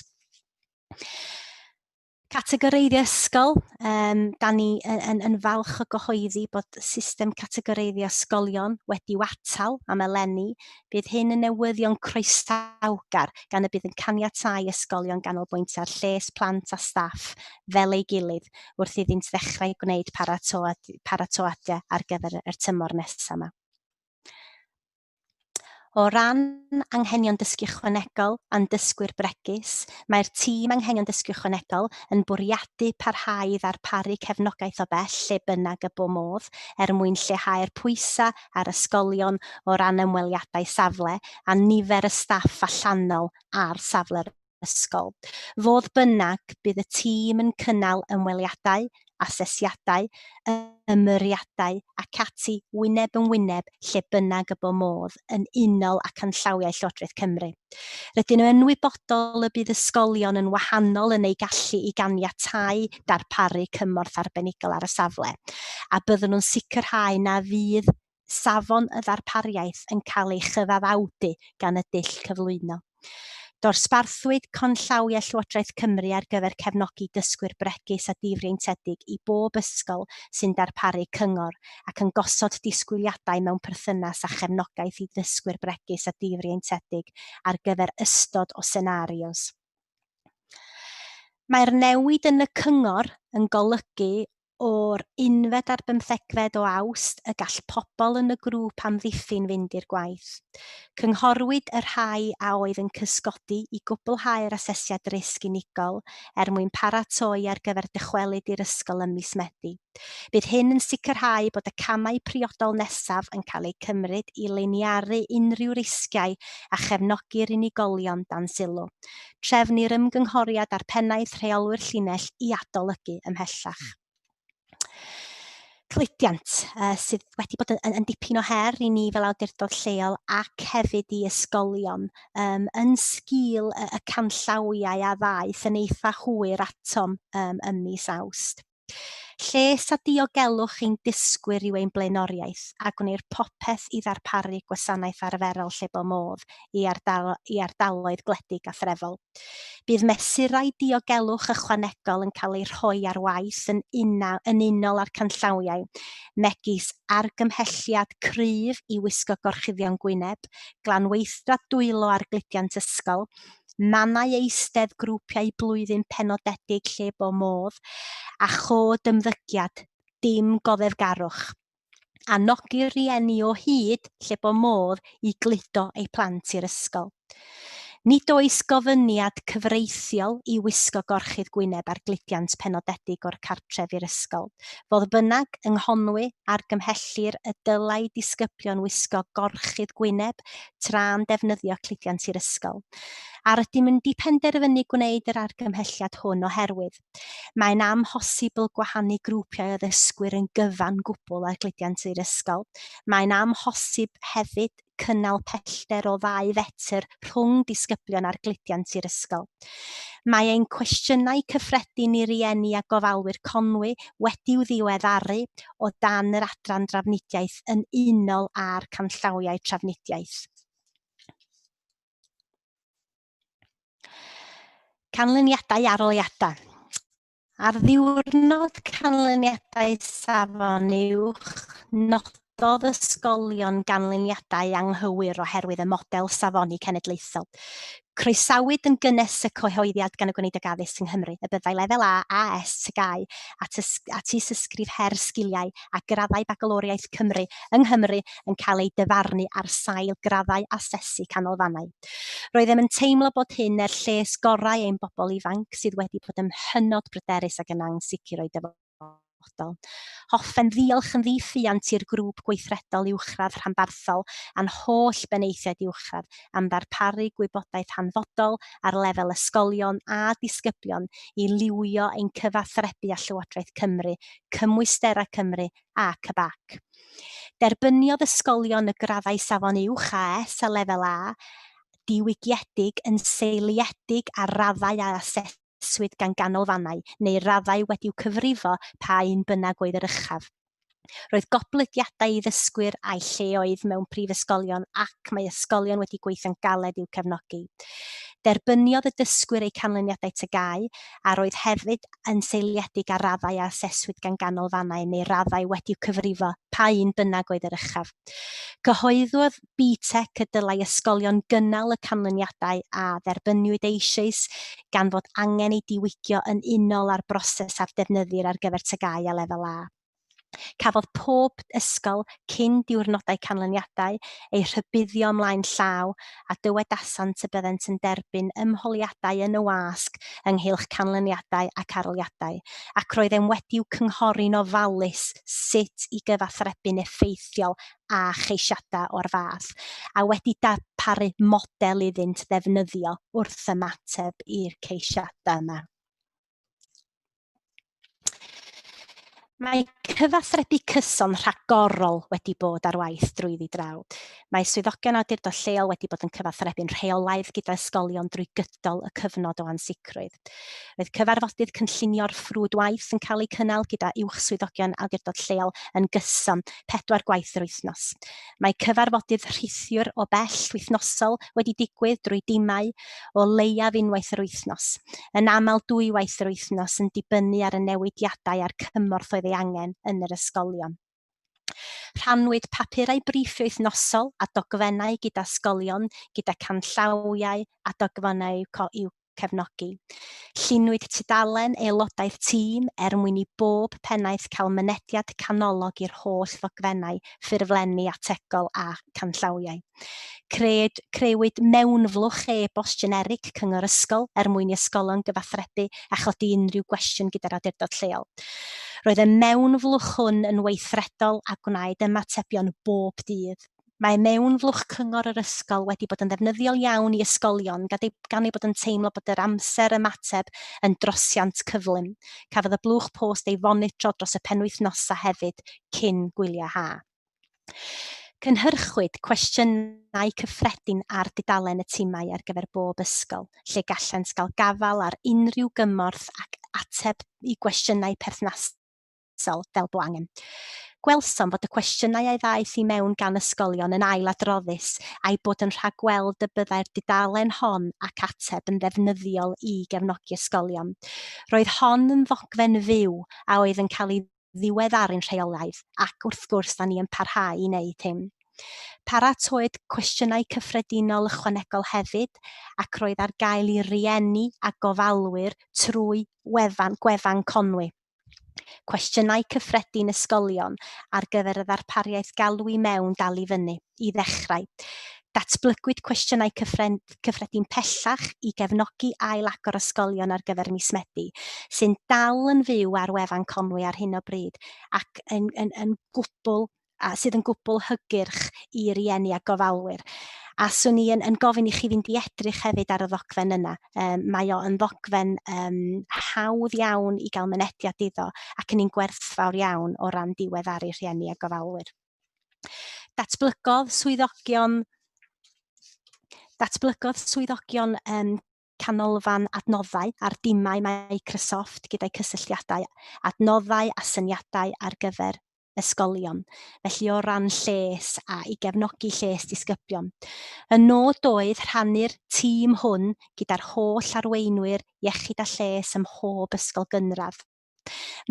Categoreiddio ysgol, um, da ni yn, yn, yn falch o gyhoeddi bod system categoreiddio ysgolion wedi atal am eleni. Bydd hyn yn newyddion croesawgar gan y bydd yn caniatáu ysgolion ganolbwyntio ar lles plant a staff fel ei gilydd wrth iddynt ddechrau gwneud paratoadau ar gyfer y tymor nesaf yma. O ran anghenion dysgu ychwanegol a'n dysgwyr bregus, mae'r tîm anghenion dysgu ychwanegol yn bwriadu parhau i ddarparu cefnogaeth o bell lle bynnag y bo modd er mwyn lleihau'r pwysau ar ysgolion o ran ymweliadau safle a nifer y staff allanol ar safle'r ysgol. Fodd bynnag, bydd y tîm yn cynnal ymweliadau, asesiadau, ymyriadau ac ati wyneb yn wyneb lle bynnag y bo modd yn unol â canllawiau Llywodraeth Cymru. Rydyn yn ymwybodol y bydd ysgolion yn wahanol yn eu gallu i ganiatáu darparu cymorth arbenigol ar y safle, a byddwn yn sicrhau na fydd safon y ddarpariaeth yn cael ei chyfaddawdu gan y dull cyflwyno. Dosbarthwyd canllawiau Llywodraeth Cymru ar gyfer cefnogi dysgwyr bregus a difreintiedig i bob ysgol sy'n darparu cyngor ac yn gosod disgwyliadau mewn perthynas â chefnogaeth i ddysgwyr bregus a difreintiedig ar gyfer ystod o senarios. Mae'r newid yn y cyngor yn golygu o'r unfed ar bymthegfed o Awst y gall pobl yn y grŵp amddiffyn fynd i'r gwaith. Cynghorwyd y rhai a oedd yn cysgodi i gwblhau'r asesiad risg unigol er mwyn paratoi ar gyfer dychwelyd i'r ysgol ym mis Medi. Bydd hyn yn sicrhau bod y camau priodol nesaf yn cael eu cymryd i liniaru unrhyw risgiau a chefnogi'r unigolion dan sylw. Trefnir ymgynghoriad â'r pennaeth rheolwyr llinell i adolygu ymhellach. Cludiant, sydd wedi bod yn, yn, yn dipyn o her i ni fel awdurdod lleol ac hefyd i ysgolion, um, yn sgil y, y canllawiau a ddaeth yn eitha hwyr atom um, ym mis Awst. Lles a diogelwch ein dysgwyr yw ein blaenoriaeth a gwneir popeth i ddarparu gwasanaeth arferol lle bo modd i, ardal, i ardaloedd gwledig a threfol. Bydd mesurau diogelwch ychwanegol yn cael eu rhoi ar waith yn, una, yn unol â'r canllawiau, megis argymhelliad cryf i wisgo gorchuddion gwyneb, glanweithdra dwylo ar gludiant ysgol, mannau eistedd grwpiau blwyddyn penodedig lle bo modd, a chod ymddygiad, dim goddefgarwch. Anogir rieni o hyd lle bo modd i gludo eu plant i'r ysgol. Nid oes gofyniad cyfreithiol i wisgo gorchudd gwyneb ar gludiant penodedig o'r cartref i'r ysgol. Fodd bynnag, yng Nghonwy, argymhellir y dylai disgyblion wisgo gorchudd gwyneb tra'n defnyddio cludiant i'r ysgol. A rydym wedi penderfynu gwneud yr argymhelliad hwn oherwydd mae'n amhosibl gwahanu grwpiau o ddysgwyr yn gyfan gwbl ar gludiant i'r ysgol. Mae'n amhosib hefyd cynnal pellter o ddau fetr rhwng disgyblion ar gludiant i'r ysgol. Mae ein cwestiynau cyffredin i rieni a gofalwyr Conwy wedi'w ddiweddaru o dan yr adran drafnidiaeth yn unol â'r canllawiau trafnidiaeth. Canlyniadau arholiadau. Ar ddiwrnod canlyniadau Safon Uwch, nododd ysgolion ganlyniadau anghywir oherwydd y model safoni cenedlaethol. Croesawyd yn gynnes y cyhoeddiad gan y Gweinidog Addysg yng Nghymru y byddai lefel A, AS, TGAU a Tystysgrif Her Sgiliau a graddau Bagaloriaeth Cymru yng Nghymru yn cael eu dyfarnu ar sail graddau asesu canolfannau. Roeddem yn teimlo bod hyn er lles gorau ein bobl ifanc sydd wedi bod yn hynod bryderus ac yn ansicr o'u dyfodol. Hoffem ddiolch yn ddiffuant i'r grŵp gweithredol uwchradd rhanbarthol a'n holl benaethiaid uwchradd am ddarparu gwybodaeth hanfodol ar lefel ysgolion a disgyblion i liwio ein cyfathrebu â Llywodraeth Cymru, Cymwysterau Cymru a CBAC. Derbyniodd ysgolion y graddau Safon Uwch, AS, a Lefel A diwygiedig yn seiliedig ar raddau a aseswyd gan ganolfannau neu raddau wedi'u cyfrifo pa un bynnag oedd yr uchaf. Roedd goblygiadau i ddysgwyr a'u lleoedd mewn prifysgolion ac mae ysgolion wedi gweithio'n galed i'w cefnogi. Derbyniodd y dysgwyr eu canlyniadau TGAU a roedd hefyd yn seiliedig ar raddau a aseswyd gan ganolfannau neu raddau wedi'u cyfrifo, pa un bynnag oedd yr uchaf. Cyhoeddodd BTEC y dylai ysgolion gynnal y canlyniadau a dderbyniwyd eisoes gan fod angen eu diwygio yn unol â'r broses a ddefnyddir ar gyfer TGAU a Lefel A. Cafodd pob ysgol cyn diwrnodau canlyniadau eu rhybuddio ymlaen llaw a dywedasant y byddent yn derbyn ymholiadau yn y wasg ynghylch canlyniadau ac arholiadau, ac roeddem wedi'u cynghori'n ofalus sut i gyfathrebu'n effeithiol â cheisiadau o'r fath, a wedi darparu model iddynt ddefnyddio wrth ymateb i'r ceisiadau yma. Mae cyfathrebu cyson rhagorol wedi bod ar waith drwyddi draw. Mae swyddogion awdurdod lleol wedi bod yn cyfathrebu'n rheolaidd gyda ysgolion drwy gydol y cyfnod o ansicrwydd. Roedd cyfarfodydd cynllunio'r ffrwd waith yn cael eu cynnal gyda uwch swyddogion awdurdod lleol yn gyson, pedwar gwaith yr wythnos. Mae cyfarfodydd rhithiwr o bell wythnosol wedi digwydd drwy dimau o leiaf unwaith yr wythnos, yn aml dwywaith yr wythnos yn dibynnu ar y newidiadau a'r cymorth oedd ei angen yn yr ysgolion. Rhannwyd papurau briffio wythnosol a dogfennau gyda ysgolion gyda canllawiau a dogfennau i'w cefnogi. Lluniwyd tudalen aelodaeth tîm er mwyn i bob pennaeth cael mynediad canolog i'r holl ddogfennau, ffurflenni ategol a canllawiau. Cred, creuwyd mewnflwch e-bost generig cyngor ysgol er mwyn i ysgolion gyfathrebu a chodi unrhyw gwestiwn gyda'r awdurdod lleol. Roedd y mewnflwch hwn yn weithredol a gwnaed ymatebion bob dydd. Mae mewnflwch cyngor yr ysgol wedi bod yn ddefnyddiol iawn i ysgolion gan ei, gan ei bod yn teimlo bod yr amser ymateb yn drosiant cyflym. Cafodd y blwch post ei fonitro dros y penwythnosau hefyd cyn gwyliau ha. Cynhyrchwyd cwestiynau cyffredin ar dudalen y timau ar gyfer bob ysgol, lle gallent gael gafael ar unrhyw gymorth ac ateb i gwestiynau perthnasol fel bo angen. Gwelsom fod y cwestiynau a ddaeth i mewn gan ysgolion yn ailadroddus a'i bod yn rhagweld y byddai'r dudalen hon ac ateb yn ddefnyddiol i gefnogi ysgolion. Roedd hon yn ddogfen fyw a oedd yn cael ei ddiweddaru'n rheolaidd ac wrth gwrs da ni yn parhau i wneud hyn. Paratoed cwestiynau cyffredinol ychwanegol hefyd ac roedd ar gael i rieni a gofalwyr trwy wefan, gwefan Conwy. Cwestiynau cyffredin ysgolion ar gyfer y ddarpariaeth galw i mewn dal i fyny i ddechrau. Datblygwyd cwestiynau cyffredin pellach i gefnogi ail-agor ysgolion ar gyfer mis Medi, sy'n dal yn fyw ar wefan Conwy ar hyn o bryd ac yn, yn, yn gwbl, a sydd yn gwbl hygyrch i rieni a gofalwyr. A swn i yn, yn gofyn i chi fynd i edrych hefyd ar y ddogfen yna. Um, mae o yn ddogfen um, hawdd iawn i gael mynediad iddo ac yn un gwerthfawr iawn o ran diweddaru rhieni a gofalwyr. Datblygodd swyddogion datblygodd swyddogion um, canolfan adnoddau a'r dimau Microsoft gyda'i cysylltiadau adnoddau a syniadau ar gyfer ysgolion, felly o ran lles a i gefnogi lles disgyblion. Y nod oedd rhannu'r tîm hwn gyda'r holl arweinwyr iechyd a lles ym mhob ysgol gynradd.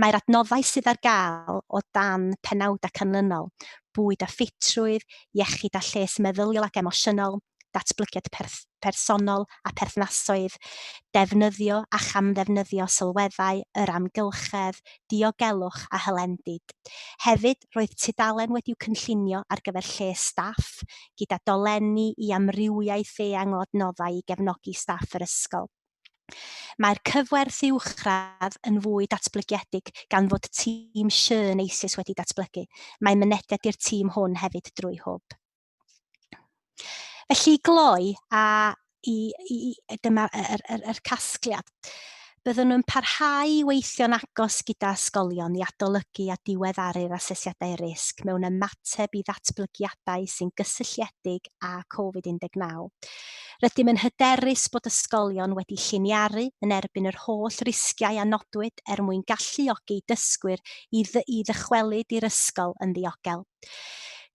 Mae'r adnoddau sydd ar gael o dan penawdau canlynol, bwyd a ffitrwydd, iechyd a lles meddyliol ac emosiynol, datblygiad personol a pherthnasoedd, defnyddio a chamddefnyddio sylweddau, yr amgylchedd, diogelwch a hylendid. Hefyd, roedd tudalen wedi'w cynllunio ar gyfer lles staff, gyda dolenni i amrywiaeth eang o adnoddau i gefnogi staff yr ysgol. Mae'r cyfwerth uwchradd yn fwy datblygiedig gan fod tîm Siân eisoes wedi datblygu. Mae mynediad i'r tîm hwn hefyd drwy hwb. Felly i gloi, a i, i, dyma yr, yr, yr casgliad. Byddwn yn parhau i weithio'n agos gyda ysgolion i adolygu a diweddaru'r asesiadau risg mewn ymateb i ddatblygiadau sy'n gysylltiedig â Covid-19. Rydym yn hyderus bod ysgolion wedi lliniaru yn erbyn yr holl risgiau a nodwyd er mwyn galluogi dysgwyr i, i ddychwelyd i'r ysgol yn ddiogel.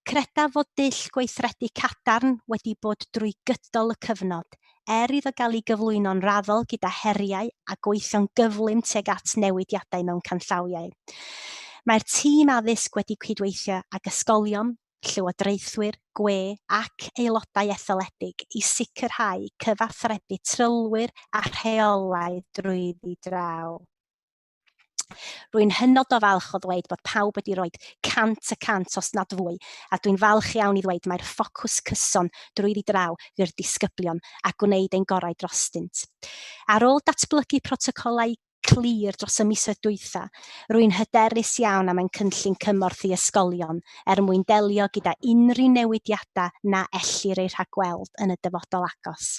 Credaf fod dull gweithredu cadarn wedi bod drwy gydol y cyfnod, er iddo gael ei gyflwyno'n raddol gyda heriau a gweithio'n gyflym tuag at newidiadau mewn canllawiau. Mae'r tîm addysg wedi cydweithio ag ysgolion, llywodraethwyr, gwe ac aelodau etholedig i sicrhau cyfathrebu trylwyr a rheolaidd drwyddi draw. Rwy'n hynod o falch o ddweud bod pawb wedi rhoi 100% os nad fwy, a dwi'n falch iawn i ddweud mai'r ffocws cyson drwyddi draw fu'r disgyblion a gwneud ein gorau drostynt. Ar ôl datblygu protocolau clir dros y misoedd dwytha, rwy'n hyderus iawn am ein cynllun cymorth i ysgolion er mwyn delio gyda unrhyw newidiadau na ellir eu rhagweld yn y dyfodol agos.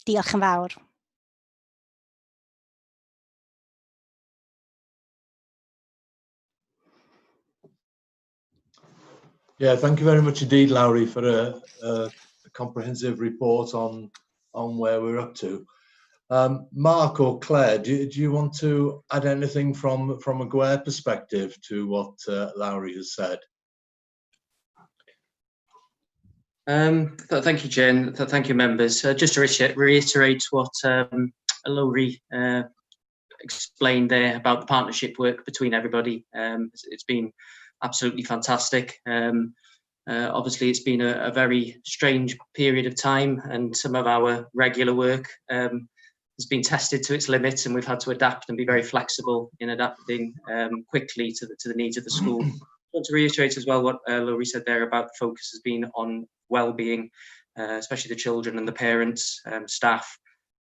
Diolch yn fawr. Yeah, thank you very much indeed, Lowri, for a, a, a comprehensive report on, on where we're up to. Um, Mark or Claire, do, do you want to add anything from, from a GWER perspective to what uh, Lowri has said? Um, th thank you, Jen. Th thank you, members. Uh, just to reiterate what um, Lowri uh, explained there about the partnership work between everybody. Um, it's, it's been absolutely fantastic. Um, uh, obviously, it's been a, a very strange period of time, and some of our regular work um, has been tested to its limits, and we've had to adapt and be very flexible in adapting um, quickly to the, to the needs of the school. I want to reiterate as well what uh, Lowri said there about the focus has been on well-being, uh, especially the children and the parents, um, staff,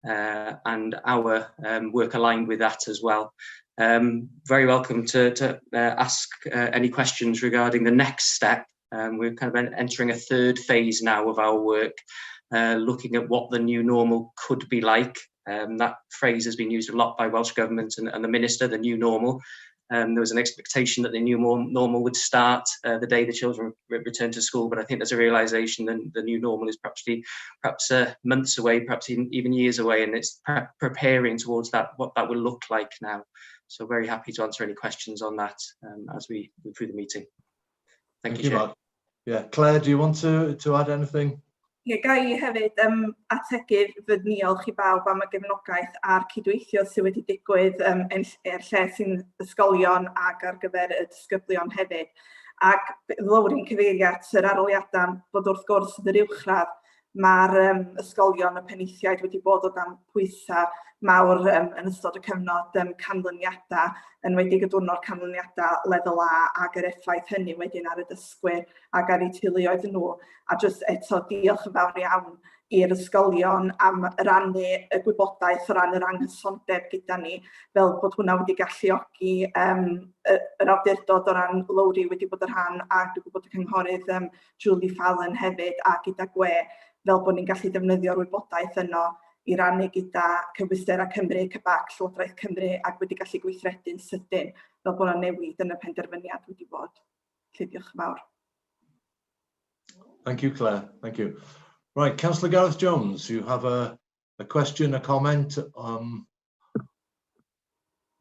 uh, and our um, work aligned with that as well. Um, very welcome to, to uh, ask uh, any questions regarding the next step. Um, we're kind of entering a third phase now of our work, uh, looking at what the new normal could be like. Um, that phrase has been used a lot by Welsh Government and, and the Minister, the new normal. Um, there was an expectation that the new normal would start uh, the day the children re return to school, but I think there's a realization that the new normal is perhaps, perhaps uh, months away, perhaps even, even years away, and it's pre preparing towards that what that will look like now. So very happy to answer any questions on that um, as we move through the meeting. Thank, Thank you, Chair. Mark. Yeah, Claire, do you want to, to add anything? Ie, ga i hefyd um, ategu fy niolch i bawb am y gefnogaeth a'r cydweithio sydd wedi digwydd um, er lles i'n ysgolion ac ar gyfer y disgyblion hefyd. Ac Lowri'n cyfeirio at yr aroliadau bod wrth gwrs yn yr uwchradd mae'r um, ysgolion y penaethiaid wedi bod o dan pwysau mawr um, yn ystod y cyfnod um, canlyniadau, yn wedi y diwrnod canlyniadau lefel A ac yr effaith hynny wedyn ar y dysgwyr ac ar eu teuluoedd nhw. A jyst eto diolch yn fawr iawn i'r ysgolion am rannu y gwybodaeth o ran yr anghysondeb gyda ni, fel bod hwnna wedi galluogi um, yr awdurdod o ran Lowri wedi bod yn rhan, a dwi'n gwybod y cynghorydd um, Julie Fallon hefyd, a gyda Gwe, fel bod ni'n gallu defnyddio'r wybodaeth yno i rannu gyda Cymwysterau Cymru, CBAC, Llywodraeth Cymru, ac wedi gallu gweithredu'n sydyn, fel bod yna newid yn y penderfyniad wedi bod. Felly diolch yn fawr. Thank you, Claire. Thank you. Right, Councillor Gareth Jones, you have a, A question, a comment? Um,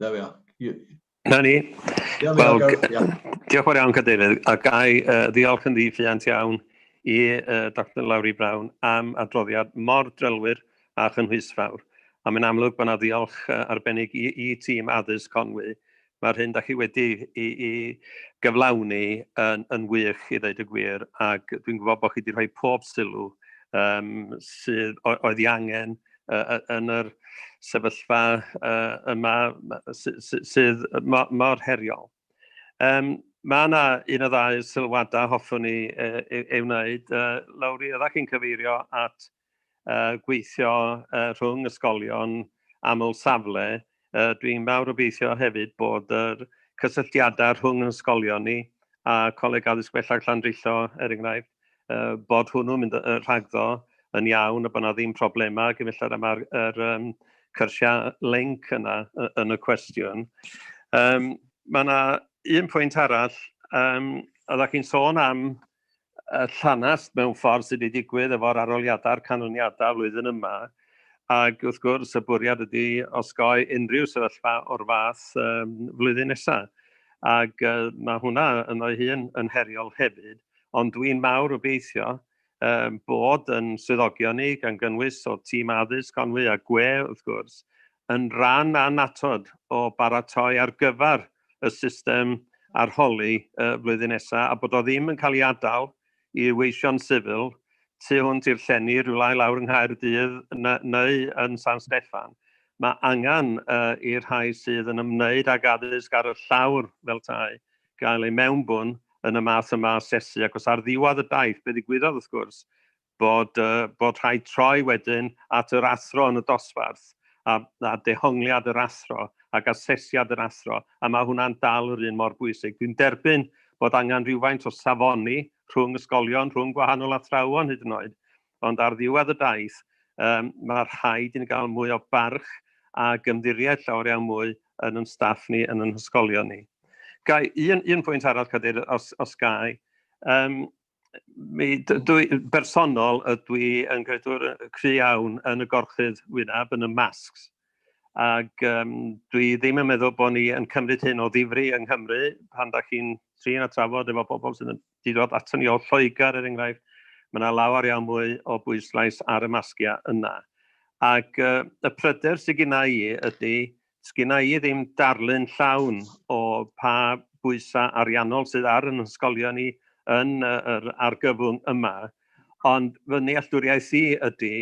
there we are. You, Na ni. Wel, diolch fawr iawn, Cadeirydd, a gai uh, ddiolch yn ddiffuant iawn i uh, Dr Lowri Brown am adroddiad mor drylwyr a chynhwysfawr. A mae'n amlwg bod yna ddiolch uh, arbennig i, i tîm addysg Conwy. Mae'r hyn da chi wedi i, i gyflawni yn, yn wych i ddeud y gwir, ac dwi'n gwybod bod chi wedi rhoi pob sylw um, sydd oedd ei angen uh, yn yr sefyllfa uh, yma sydd mor heriol. Um, mae yna un o ddau sylwadau hoffwn i uh, ei, ei wneud. Uh, Lowri, oeddech chi'n cyfeirio at uh, gweithio uh, rhwng ysgolion aml safle. Uh, dwi'n mawr obeithio hefyd bod yr cysylltiadau rhwng yn ysgolion ni a Coleg Addysg Bellach Llandrillo, er enghraifft, uh, bod hwnnw'n mynd rhagddo yn iawn a bod yna ddim problemau gyfeillad am yr, yr um, cyrsiau link yna yn y cwestiwn. Um, mae yna un pwynt arall, um, oeddech chi'n sôn am y llanast mewn ffordd sydd wedi digwydd efo'r aroliadau a'r canlyniadau flwyddyn yma, ac wrth gwrs y bwriad ydy osgoi unrhyw sefyllfa o'r fath um, flwyddyn nesaf. Ac uh, mae hwnna yno'i hun yn heriol hefyd, ond dwi'n mawr obeithio um, bod yn swyddogion ni, gan gynnwys o tîm addysg Conwy a gwe wrth gwrs, yn rhan annatod o baratoi ar gyfer y system arholi y flwyddyn nesaf, a bod o ddim yn cael ei adael i weision sifil tu hwnt i'r llenni rhywle i lawr yng Nghaerdydd neu yn San Steffan. Mae angen uh, i'r rhai sydd yn ymwneud ag addysg ar y llawr fel tai gael eu mewnbwn yn y math yma asesu, ac os ar ddiwedd y daith, be ddigwyddodd wrth gwrs, bod, uh, bod rhaid troi wedyn at yr athro yn y dosbarth a, a dehongliad yr athro ac asesiad yr athro, a mae hwnna'n dal yr un mor bwysig. Dwi'n derbyn bod angen rhywfaint o safoni rhwng ysgolion, rhwng gwahanol athrawon hyd yn oed, ond ar ddiwedd y daith, um, mae rhaid i ni gael mwy o barch a gymddiried llawer iawn mwy yn yn staff ni, yn yn hysgolion ni. Gai, un, un pwynt arall, Cadeirydd, os, os gai. Um, mi, dwi, bersonol, ydw i yn gredwr cry iawn yn y gorchudd wyneb, yn y masks. Ac um, dwi ddim yn meddwl bod ni yn cymryd hyn o ddifri yng Nghymru pan da chi'n trin a trafod efo bobl sydd wedi dod ato ni o Lloegr, er enghraifft, mae yna lawer iawn mwy o bwyslais ar y masgiau yna. Ac uh, y pryder sydd gyda i ydy, sgynna i ddim darlun llawn o pa bwysau ariannol sydd ar yn ysgolion ni yn yr argyfwng yma, ond fy nealltwriaeth i ydy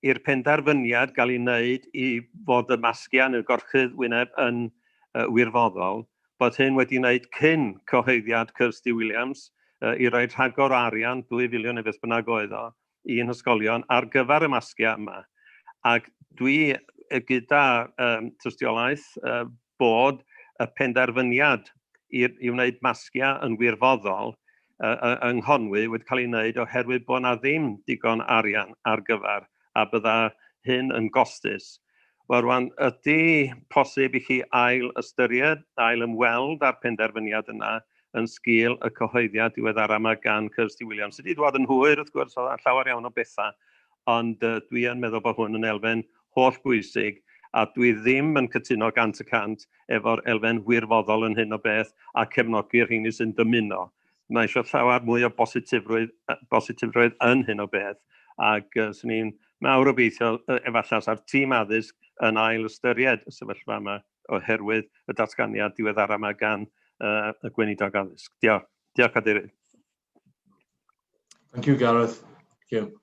i'r penderfyniad gael ei wneud i fod y masgiau neu'r gorchudd wyneb yn uh, wirfoddol, bod hyn wedi wneud cyn cyhoeddiad Kirsty Williams uh, i roi rhagor o arian, 2 filiwn neu beth bynnag oedd o, i'n hysgolion ar gyfer y masgiau yma. Ac dwi gyda um, tystiolaeth uh, bod y penderfyniad i, i wneud masgiau yn wirfoddol uh, yng Nghonwy wedi cael ei wneud oherwydd bod yna ddim digon arian ar gyfer a bydda hyn yn gostus. Wel rwan, ydy posib i chi ail ystyried, ail ymweld â'r penderfyniad yna yn sgil y cyhoeddiad diweddara yma gan Kirsty Williams, sydd wedi dod yn hwyr wrth gwrs, oedd llawer iawn o bethau, ond uh, dwi yn meddwl bod hwn yn elfen holl bwysig, a dwi ddim yn cytuno 100% efo'r elfen wirfoddol yn hyn o beth a cefnogi'r rheini sy'n dymuno. Mae eisiau llawer mwy o bositifrwydd, bositifrwydd yn hyn o beth, ac uh, swn i'n mawr obeithio efallai sa'r tîm addysg yn ail ystyried y sefyllfa yma oherwydd y datganiad diweddara yma gan uh, y Gweinidog Addysg. Diolch. Diolch, Cadeirydd. Thank you, Gareth. Thank you.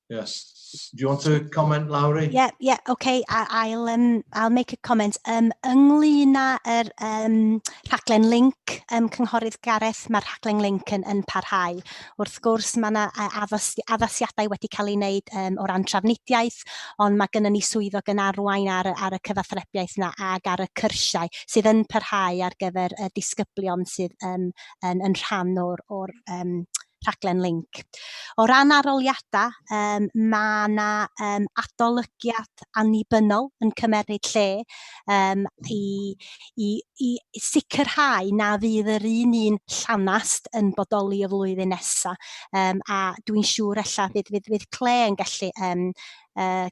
Yes. Do you want to comment, Lowri? Yeah, yeah, okay. I, I'll um, I'll make a comment. Um, ynglyn â'r um, rhaglen Link, um, Cynghorydd Gareth, mae'r rhaglen Link yn, yn parhau. Wrth gwrs, mae yna addasiadau wedi cael ei wneud um, o ran trafnidiaeth, ond mae gennym ni swyddog yn arwain ar, ar y cyfathrebiaeth yna ag ar y cyrsiau sydd yn parhau ar gyfer y disgyblion sydd um, yn, yn rhan o'r, or, um, rhaglen Link. O ran aroliadau, um, mae yna um, adolygiad annibynnol yn cymeryd lle um, i, i, i sicrhau na fydd yr un un llanast yn bodoli y flwyddyn nesaf. Um, a dwi'n siŵr ella fydd, fydd, fydd Claire yn gallu um,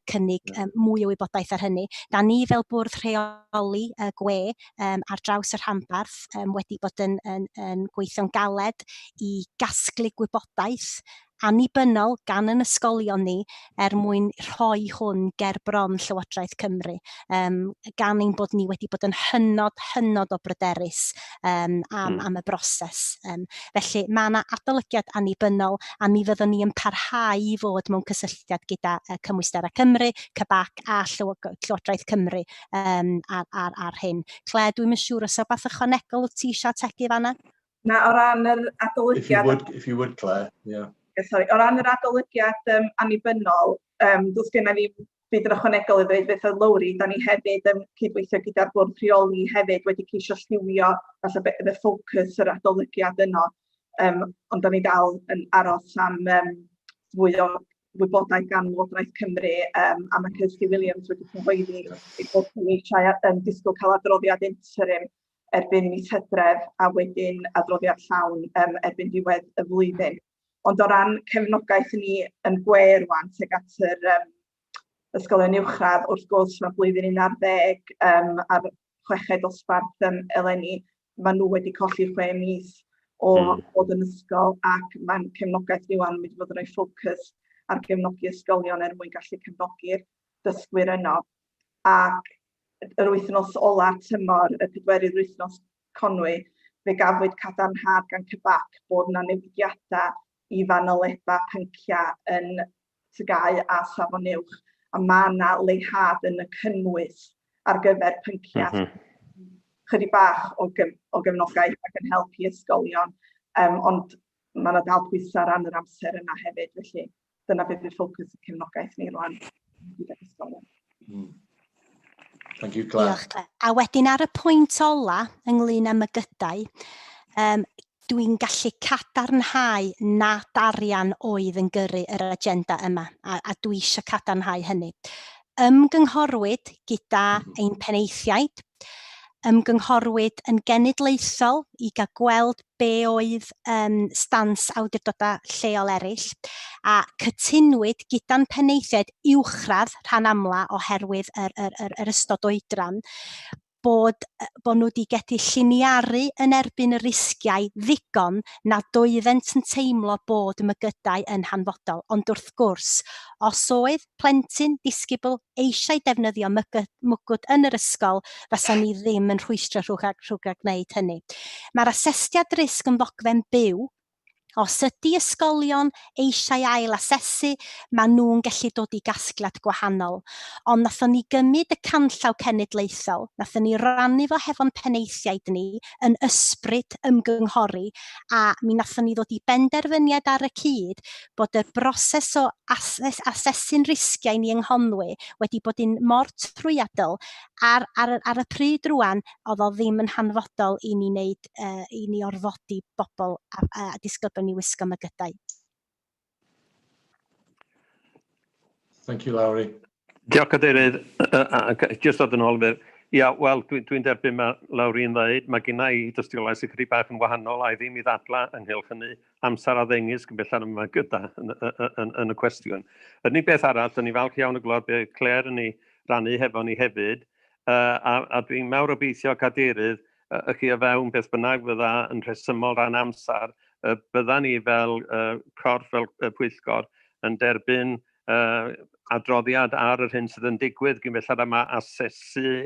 cynnig mwy o wybodaeth ar hynny. Da ni fel bwrdd rheoli gwe ar draws y rhanbarth wedi bod yn, yn, yn gweithio'n galed i gasglu gwybodaeth annibynnol gan yn ysgolion ni er mwyn rhoi hwn ger bron Llywodraeth Cymru, um, gan ein bod ni wedi bod yn hynod, hynod o bryderus um, am, am y broses. Um, felly mae yna adolygiad annibynnol a mi fyddwn ni yn parhau i fod mewn cysylltiad gyda Cymwysterau Cymru, CBAC a Llywodraeth Cymru um, ar, ar, ar hyn. Claire, dwi'm yn siŵr os rhywbeth ychwanegol wyt ti eisiau ategu fanna? Na, o ran yr adolygiad... If you would, if you would Claire, yeah. Sorry, o ran yr adolygiad annibynnol, does genna i ddim byd yn ychwanegol i ddweud beth oedd Lowri, da ni hefyd yn cydweithio gyda'r bwrdd rheoli hefyd wedi ceisio lliwio falle y ffocws yr adolygiad yno, ond da ni dal yn aros am fwy o wybodaeth gan Lywodraeth Cymru, a mae Kirsty Williams wedi cyhoeddi ei bod hi eisiau disgwyl cael adroddiad interim erbyn mis Hydref a wedyn adroddiad llawn erbyn diwedd y flwyddyn. Ond o ran cefnogaeth ni yn gwe rwan tuag at yr ysgolion uwchradd, wrth gwrs mae blwyddyn 11 a'r chweched dosbarth eleni, maen nhw wedi colli 6 mis o fod yn ysgol, ac mae'n cefnogaeth ni wan yn mynd i fod yn rhoi ffocws ar gefnogi ysgolion er mwyn gallu cefnogi'r dysgwyr yno. Ac yr wythnos ola tymor, y pedwerydd wythnos Conwy, fe gafwyd cadarnhad gan CBAC bod yna newidiadau i fanylebau pynciau yn TGAU a Safon Uwch, a mae yna leihad yn y cynnwys ar gyfer pynciau. Chydig bach o, gef o gefnogaeth ac yn helpu ysgolion, ond mae yna dal pwysau ran yr amser yna hefyd, felly dyna beth yw'r ffocws y cefnogaeth ni rwan gydag ysgolion. Thank you, Claire. Diolch, Claire. A wedyn ar y pwynt ola ynglyn â mygydau, dwi'n gallu cadarnhau nad arian oedd yn gyrru yr agenda yma, a dwi eisiau cadarnhau hynny. Ymgynghorwyd gyda ein penaethiaid, ymgynghorwyd yn genedlaethol i gael gweld be oedd stans awdurdodau lleol eraill, a cytunwyd gyda'n penaethiaid uwchradd rhan amla oherwydd yr, yr, yr, yr ystod oedran, bod nhw wedi gallu lliniaru yn erbyn y risgiau ddigon nad oeddent yn teimlo bod mygydau yn hanfodol. Ond wrth gwrs, os oedd plentyn disgybl eisiau defnyddio mwgwd yn yr ysgol, fasa ni ddim yn rhwystro rhwg rhag gwneud hynny. Mae'r asesiad risg yn ddogfen byw. Os ydy ysgolion eisiau ail asesu, maen nhw'n gallu dod i gasgliad gwahanol. Ond nathon ni gymryd y canllaw cenedlaethol, nathon ni rannu fo hefo'n penaethiaid ni yn ysbryd ymgynghori, a mi nathon ni ddod i benderfyniad ar y cyd bod y broses o asesu'n risgiau ni yng Nghonwy wedi bod un mor trwyadl ar y pryd rwan, oedd o ddim yn hanfodol i ni wneud, i ni orfodi bobl a disgyblion i wisgo mygydau. Thank you, Lowri. Diolch, Cadeirydd. Jyst dod yn ôl fyr. Ia, wel, dwi'n dwi derbyn mae Lowri'n dweud, mae gynna i dystiolaeth sy'n chydig bach yn wahanol, a i ddim i ddadla ynghylch hynny, amser a ddengys gyn belled yma gyda yn y cwestiwn. Yr unig beth arall, dyn ni falch iawn o glywed be Claire yn ei rannu hefo ni hefyd, a dwi'n mawr obeithio, Cadeirydd, y chi o fewn beth bynnag fydda yn rhesymol ran amser, bydda ni fel corff, fel pwyllgor, yn derbyn adroddiad ar yr hyn sydd yn digwydd, gyn belled yma asesu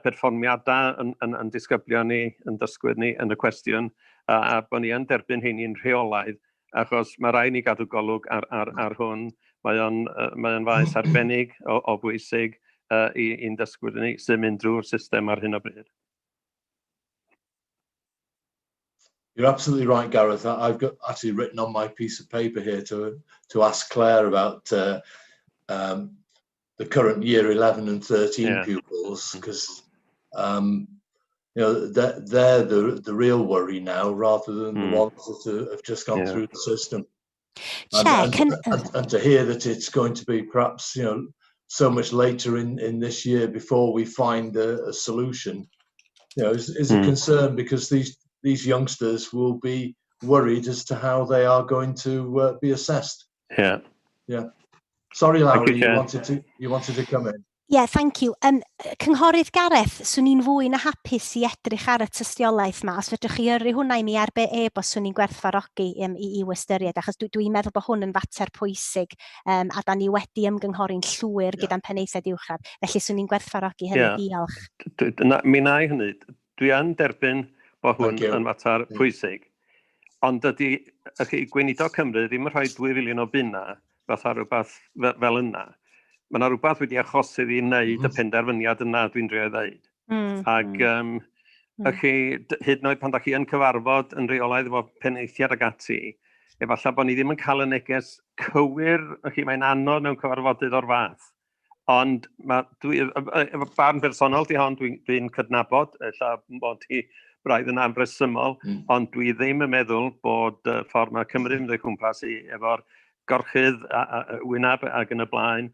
perfformiadau yn disgyblion ni, yn dysgwyr ni, yn y cwestiwn, a bod ni yn derbyn heini'n rheolaidd, achos mae rhaid ni gadw golwg ar hwn. Mae o'n faes arbennig o bwysig i'n dysgwyr ni sy'n mynd drwy'r system ar hyn o bryd. You're absolutely right, Gareth. I've got actually written on my piece of paper here to ask Claire about the current year 11 and 13 pupils, because they're the real worry now, rather than the ones that have just gone through the system. Chair, can And to hear that it's going to be perhaps so much later in this year before we find a solution, is a concern, because these youngsters will be worried as to how they are going to be assessed. Yeah. Sorry, Lowri, you, you wanted to you wanted to come in. Yeah, thank you. Cynghorydd Gareth, swn i'n fwy na hapus i edrych ar y tystiolaeth yma. Os fedrwch chi yrru hwnna i mi ar be e-bost, swn i'n gwerthfawrogi i'w ystyried, achos dwi'n dwi meddwl bod hwn yn fater pwysig um, a da ni wedi ymgynghori'n llwyr gyda'n penaethiaid uwchradd. Felly swn i'n gwerthfawrogi hynny, diolch. Na, mi wna i hynny. Dwi yn derbyn bod hwn yn fater pwysig. Ond dydy chi, Gweinidog Cymru ddim yn rhoi 2 filiwn o bunna fatha rhywbeth fel yna. Mae yna rhywbeth wedi achosi iddi wneud y penderfyniad yna dwi'n drio ei ddeud. Ac chi, hyd yn oed pan da chi yn cyfarfod yn rheolaidd efo penaethiaid ac ati, efallai bod ni ddim yn cael y neges cywir, chi, mae'n anodd mewn cyfarfodydd o'r fath. Ond ma, dwi, efo barn bersonol di hon, dwi'n dwi cydnabod, ella bod hi braidd yn amresymol, ond dwi ddim yn meddwl bod y ffordd mae Cymru'n mynd o'i cwmpas i efo'r gorchudd a wyneb ac yn y blaen,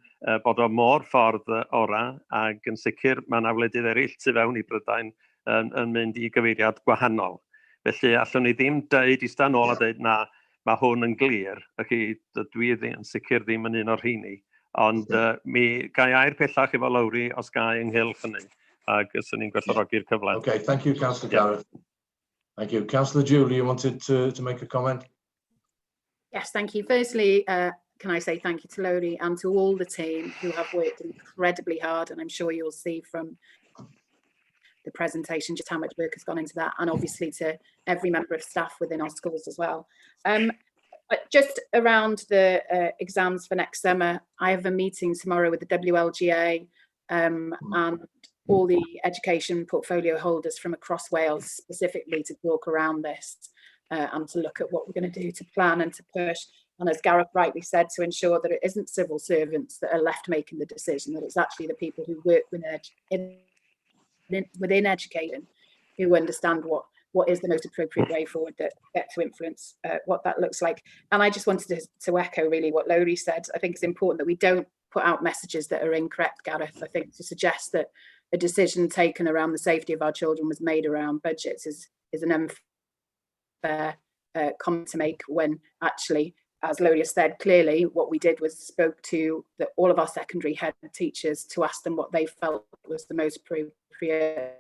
bod o mor ffordd ora, ac yn sicr mae yna wledydd eraill tu fewn i Brydain yn mynd i gyfeiriad gwahanol. Felly allwn ni ddim deud, ista nôl a deud na, mae hwn yn glir. Felly dwi ddim, yn sicr ddim yn un o'r rheini. Ond mi gai air pellach efo Lowri os gai ynghylch hynny, ac swn i'n gwerthfawrogi'r cyfle. Okay, thank you, Councillor Gareth. Thank you. Councillor Julie, you wanted to make a comment? Yes, thank you. Firstly, can I say thank you to Lowri and to all the team who have worked incredibly hard, and I'm sure you'll see from the presentation just how much work has gone into that, and obviously to every member of staff within our schools as well. But just around the exams for next summer, I have a meeting tomorrow with the WLGA and all the education portfolio holders from across Wales, specifically to talk around this and to look at what we're going to do to plan and to push. And as Gareth rightly said, to ensure that it isn't civil servants that are left making the decision, that it's actually the people who work within education who understand what is the most appropriate way forward, that get to influence what that looks like. And I just wanted to echo really what Lowri said. I think it's important that we don't put out messages that are incorrect, Gareth. I think to suggest that a decision taken around the safety of our children was made around budgets is an unfair comment to make, when actually, as Lowri has said clearly, what we did was spoke to all of our secondary head teachers to ask them what they felt was the most appropriate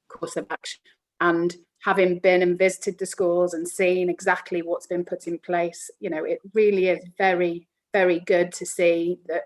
course of action. And having been and visited the schools and seen exactly what's been put in place, it really is very, very good to see that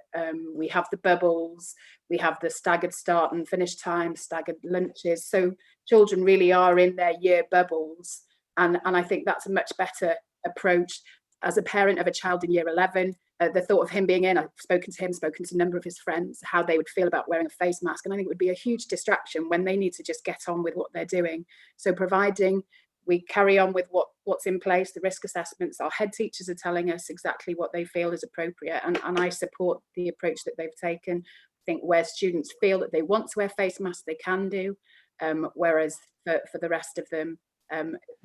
we have the bubbles, we have the staggered start and finish time, staggered lunches. So children really are in their year bubbles. And I think that's a much better approach. As a parent of a child in year 11, the thought of him being in, I've spoken to him, spoken to a number of his friends, how they would feel about wearing a face mask. And I think it would be a huge distraction when they need to just get on with what they're doing. So providing we carry on with what's in place, the risk assessments, our head teachers are telling us exactly what they feel is appropriate. And I support the approach that they've taken. I think where students feel that they want to wear face masks, they can do. Whereas for the rest of them,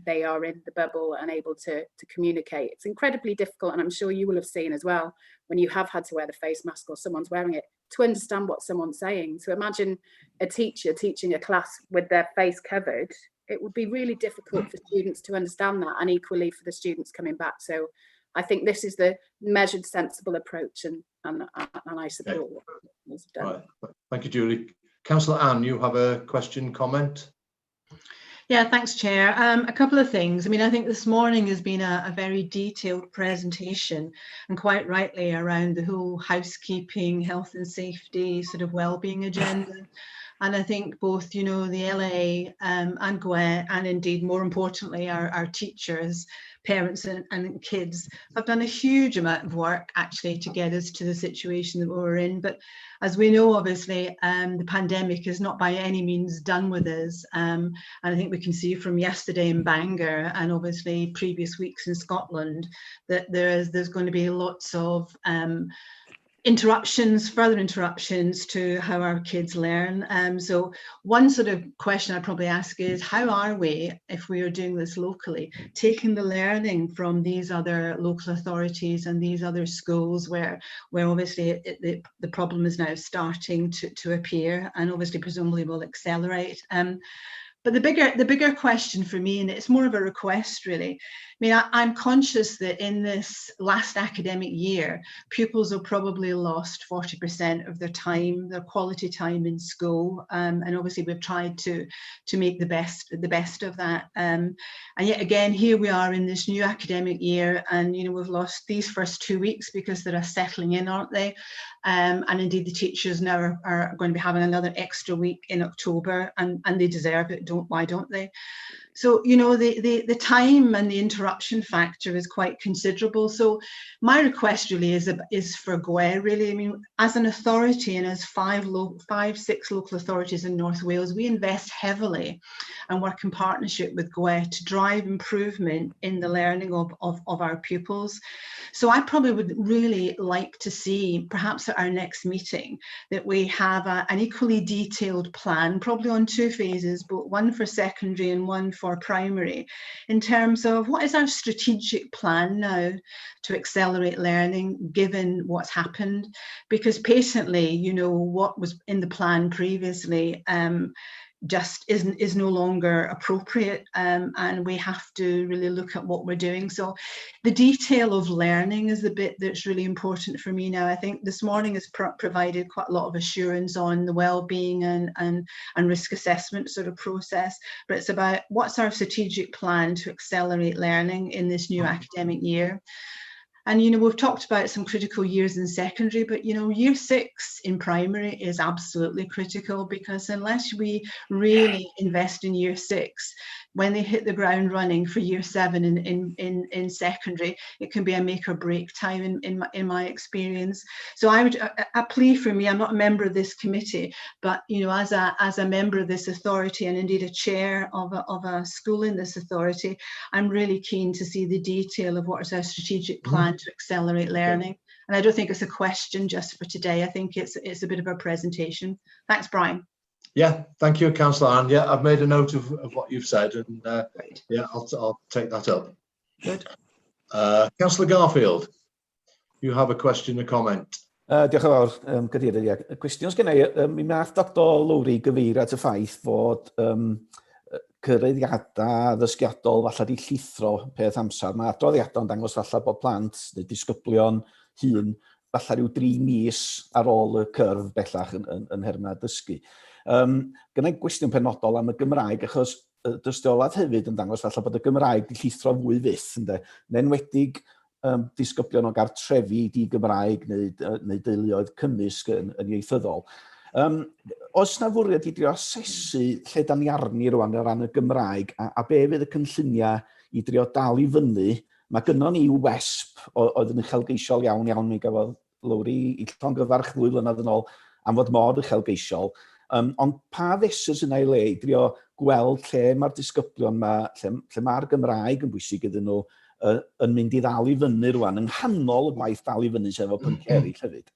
they are in the bubble and able to communicate. It's incredibly difficult, and I'm sure you will have seen as well, when you have had to wear the face mask or someone's wearing it, to understand what someone's saying. So imagine a teacher teaching a class with their face covered. It would be really difficult for students to understand that, and equally for the students coming back. So I think this is the measured, sensible approach, and I support what was done. Right. Thank you, Julie. Councillor Anne, you have a question, comment? Yeah, thanks, Chair. A couple of things. I mean, I think this morning has been a very detailed presentation, and quite rightly around the whole housekeeping, health and safety, sort of well-being agenda. And I think both the LA and GWE, and indeed more importantly, our teachers, parents and kids have done a huge amount of work actually to get us to the situation that we're in. But as we know, obviously, the pandemic is not by any means done with us. And I think we can see from yesterday in Bangor and obviously previous weeks in Scotland that there's going to be lots of interruptions, further interruptions to how our kids learn. So one sort of question I'd probably ask is, how are we, if we are doing this locally, taking the learning from these other local authorities and these other schools where obviously the problem is now starting to appear and obviously presumably will accelerate. But the bigger the bigger question for me, and it's more of a request really, I mean, I'm conscious that in this last academic year, pupils have probably lost 40% of their time, their quality time in school. And obviously we've tried to make the best of that. And yet again, here we are in this new academic year, and you know, we've lost these first 2 weeks because they're settling in, aren't they? And indeed the teachers now are going to be having another extra week in October, and they deserve it, why don't they? So, you know, the time and the interruption factor is quite considerable. So my request really is for GWE, really. I mean, as an authority and as five, six local authorities in North Wales, we invest heavily and work in partnership with GWE to drive improvement in the learning of our pupils. So I probably would really like to see, perhaps at our next meeting, that we have an equally detailed plan, probably on 2 phases, but one for secondary and one for primary, in terms of what is our strategic plan now to accelerate learning, given what's happened. Because patiently, you know, what was in the plan previously just is no longer appropriate, and we have to really look at what we're doing. So the detail of learning is the bit that's really important for me now. I think this morning has provided quite a lot of assurance on the well-being and risk assessment sort of process, but it's about what's our strategic plan to accelerate learning in this new academic year. And, you know, we've talked about some critical years in secondary, but, you know, year 6 in primary is absolutely critical, because unless we really invest in year 6, when they hit the ground running for year 7 in secondary, it can be a make or break time in my experience. So I would, a plea for me, I'm not a member of this committee, but, you know, as a member of this authority and indeed a chair of a school in this authority, I'm really keen to see the detail of what is our strategic plan to accelerate learning. And I don't think it's a question just for today. I think it's a bit of a presentation. Thanks, Brian. Yeah, thank you, Councillor Anne. Yeah, I've made a note of what you've said, and yeah, I'll take that up. Good. Councillor Garfield, you have a question, a comment. Diolch yn fawr, Cadeirydd. Ie. Y cwestiwn sgen i, mi wnaeth Dr Lowri gyfeirio at y ffaith fod cyraeddiadau addysgiadol falle di llithro peth amser. Mae adroddiadau yn dangos falle bod plant neu disgyblion hŷn falle rhyw 3 mis ar ôl y cyrf bellach yn nhermau dysgu. Gynna i gwestiwn penodol am y Gymraeg, achos dystiolaeth hefyd yn dangos falle bod y Gymraeg di llithro fwy fyth, ynde? Yn enwedig disgyblion o gartrefi di-Gymraeg neu deuluoedd cymysg yn ieithyddol. Oes na fwriad i drio asesu lle da ni arni rwan o ran y Gymraeg, a be fydd y cynlluniau i drio dal i fyny? Mae gynnon ni WESP oedd yn uchelgeisiol iawn iawn, mi gafodd Lowri i llongyfarch 2 flynedd yn ôl am fod mor uchelgeisiol. Ond pa fesur sy'n ei le i drio gweld lle mae'r disgyblion ma, lle mae'r Gymraeg yn bwysig iddyn nhw, yn mynd i ddal i fyny rwan, yng nghanol y gwaith dal i fyny sef efo pynciau eraill hefyd?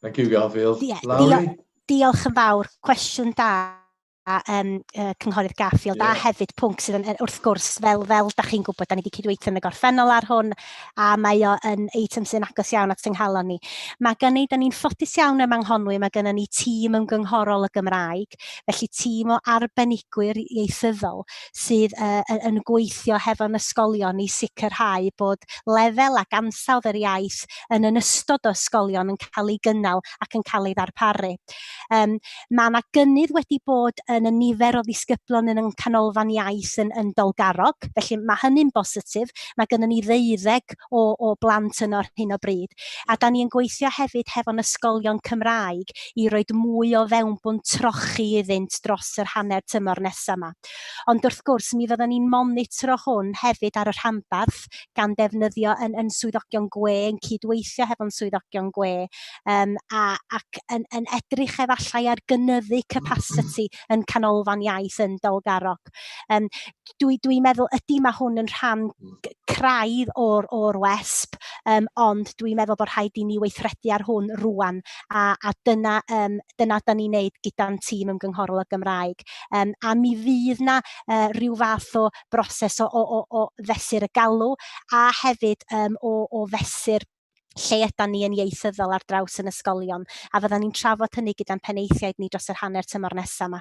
Thank you, Garfield. Yeah, Lowri? Diolch yn fawr. Cwestiwn da. Cynghorydd Garfield, a hefyd pwnc sydd yn, wrth gwrs, fel da chi'n gwybod, da ni wedi cydweithio yn y gorffennol ar hwn, a mae o yn eitem sy'n agos iawn at yng nghalon ni. Mae gen i, da ni'n ffodus iawn yma yng Nghonwy, mae gennym ni tîm ymgynghorol y Gymraeg, felly tîm o arbenigwyr ieithyddol sydd yn gweithio hefo'n ysgolion i sicrhau bod lefel ac ansawdd yr iaith yn ystod o ysgolion yn cael ei gynnal ac yn cael ei ddarparu. Mae yna gynnydd wedi bod yn y nifer o ddisgyblion yn y canolfan iaith yn Dolgarrog, felly mae hynny'n bositif. Mae gennym ni 12 o blant yno ar hyn o bryd. A da ni yn gweithio hefyd hefo'n ysgolion Cymraeg i roed mwy o fewnbwn trochi iddynt dros yr hanner tymor nesaf yma. Ond wrth gwrs, mi fyddwn ni'n monitro hwn hefyd ar y rhanbarth gan defnyddio yn swyddogion gwe, yn cydweithio hefo'n swyddogion gwe, ac yn edrych efallai ar gynyddu capacity yn canolfan iaith yn Dolgarrog. Dwi'n meddwl ydy mae hwn yn rhan craidd o'r WESP, ond dwi'n meddwl bod rhaid i ni weithredu ar hwn rwan, a dyna da ni'n neud gyda'n tîm ymgynghorol y Gymraeg. A mi fydd na rhyw fath o broses o fesur y galw, a hefyd o fesur lle ydan ni yn ieithyddol ar draws yn ysgolion, a fyddan ni'n trafod hynny gyda'n penaethiaid ni dros yr hanner tymor nesaf yma.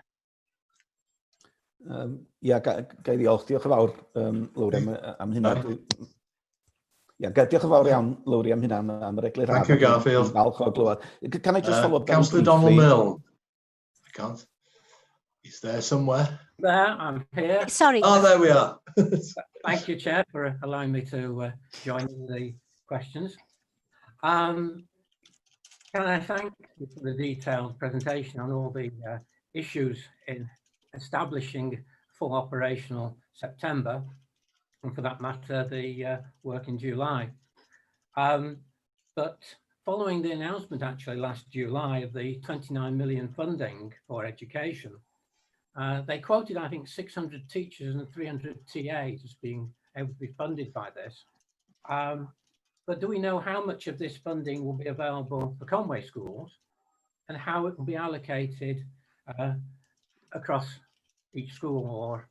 Ia, ga, ga i ddiolch. Diolch yn fawr, Lowri, am hynna. Ia, diolch yn fawr iawn, Lowri, am hynna, am yr eglurhad. Thank you, Garfield. Falch o glywed. Can I just follow up? Councillor Donald Milne. I can't. He's there somewhere. There, I'm here. Sorry. Oh, there we are. Thank you, Chair, for allowing me to join in the questions. Can I thank you for the detailed presentation on all the issues in establishing full operational September, and for that matter, the work in July. But following the announcement actually last July of the 29 million funding for education, they quoted, I think, 600 teachers and 300 TAs as being able to be funded by this. But do we know how much of this funding will be available for Conway schools and how it will be allocated across each school or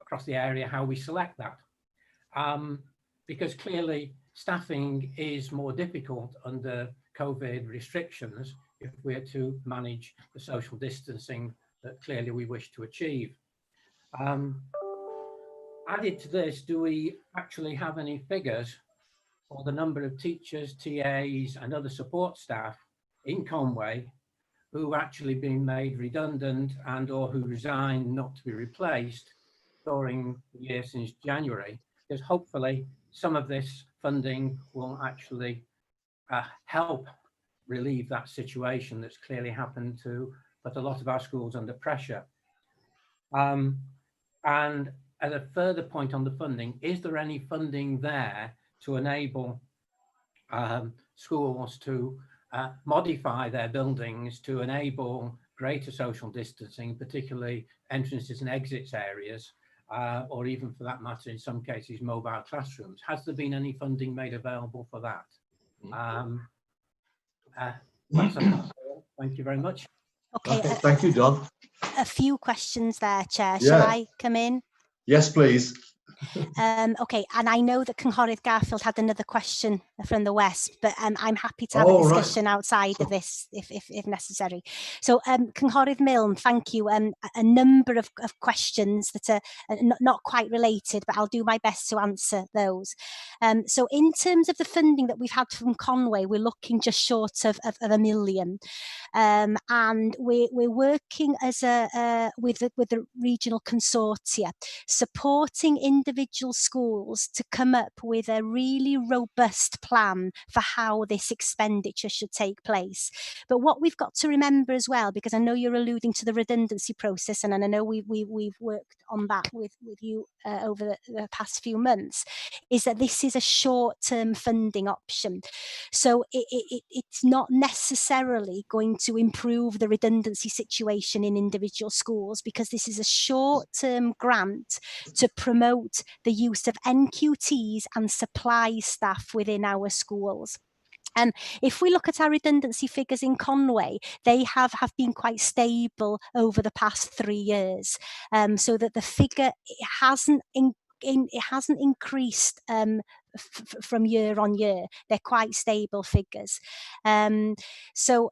across the area, how we select that? Because clearly staffing is more difficult under COVID restrictions if we're to manage the social distancing that clearly we wish to achieve. Added to this, do we actually have any figures for the number of teachers, TAs and other support staff in Conway who actually been made redundant and or who resigned not to be replaced during the year since January? Because hopefully some of this funding will actually help relieve that situation that's clearly happened to put a lot of our schools under pressure. And as a further point on the funding, is there any funding there to enable schools to modify their buildings to enable greater social distancing, particularly entrances and exits areas, or even for that matter, in some cases, mobile classrooms? Has there been any funding made available for that? That's all. Thank you very much. Okay, Okay, thank you, Don. A few questions there, Chair. Shall I come in? Yes, please. Okay, and I know that Cynghorydd Garfield had another question from the West, but I'm happy to have a Oh, right. discussion outside of this if necessary. So, Cynghorydd Milne, thank you. A number of questions that are not quite related, but I'll do my best to answer those. So in terms of the funding that we've had from Conway, we're looking just short of a million. And we're working with the regional consortia, supporting individual schools to come up with a really robust plan for how this expenditure should take place. But what we've got to remember as well, because I know you're alluding to the redundancy process, and I know we've worked on that with you over the past few months, is that this is a short-term funding option. So it's not necessarily going to improve the redundancy situation in individual schools, because this is a short-term grant to promote the use of NQTs and supply staff within our schools. If we look at our redundancy figures in Conway, they have been quite stable over the past 3 years, so that the figure hasn't in, in, it hasn't increased from year on year. They're quite stable figures. So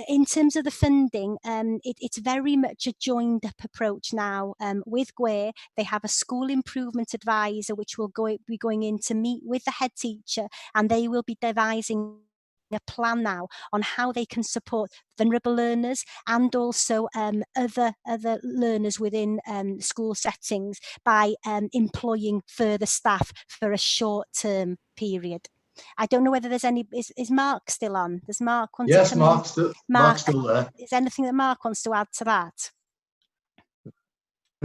in terms of the funding, it's very much a joined up approach now. With GWE, they have a school improvement advisor, which will be going in to meet with the head teacher, and they will be devising a plan now on how they can support vulnerable learners and also other learners within school settings by employing further staff for a short-term period. I don't know whether there's any, is Mark still on? Does Mark want to Yes, come in? Mark's Mark, still there. Is there anything that Mark wants to add to that?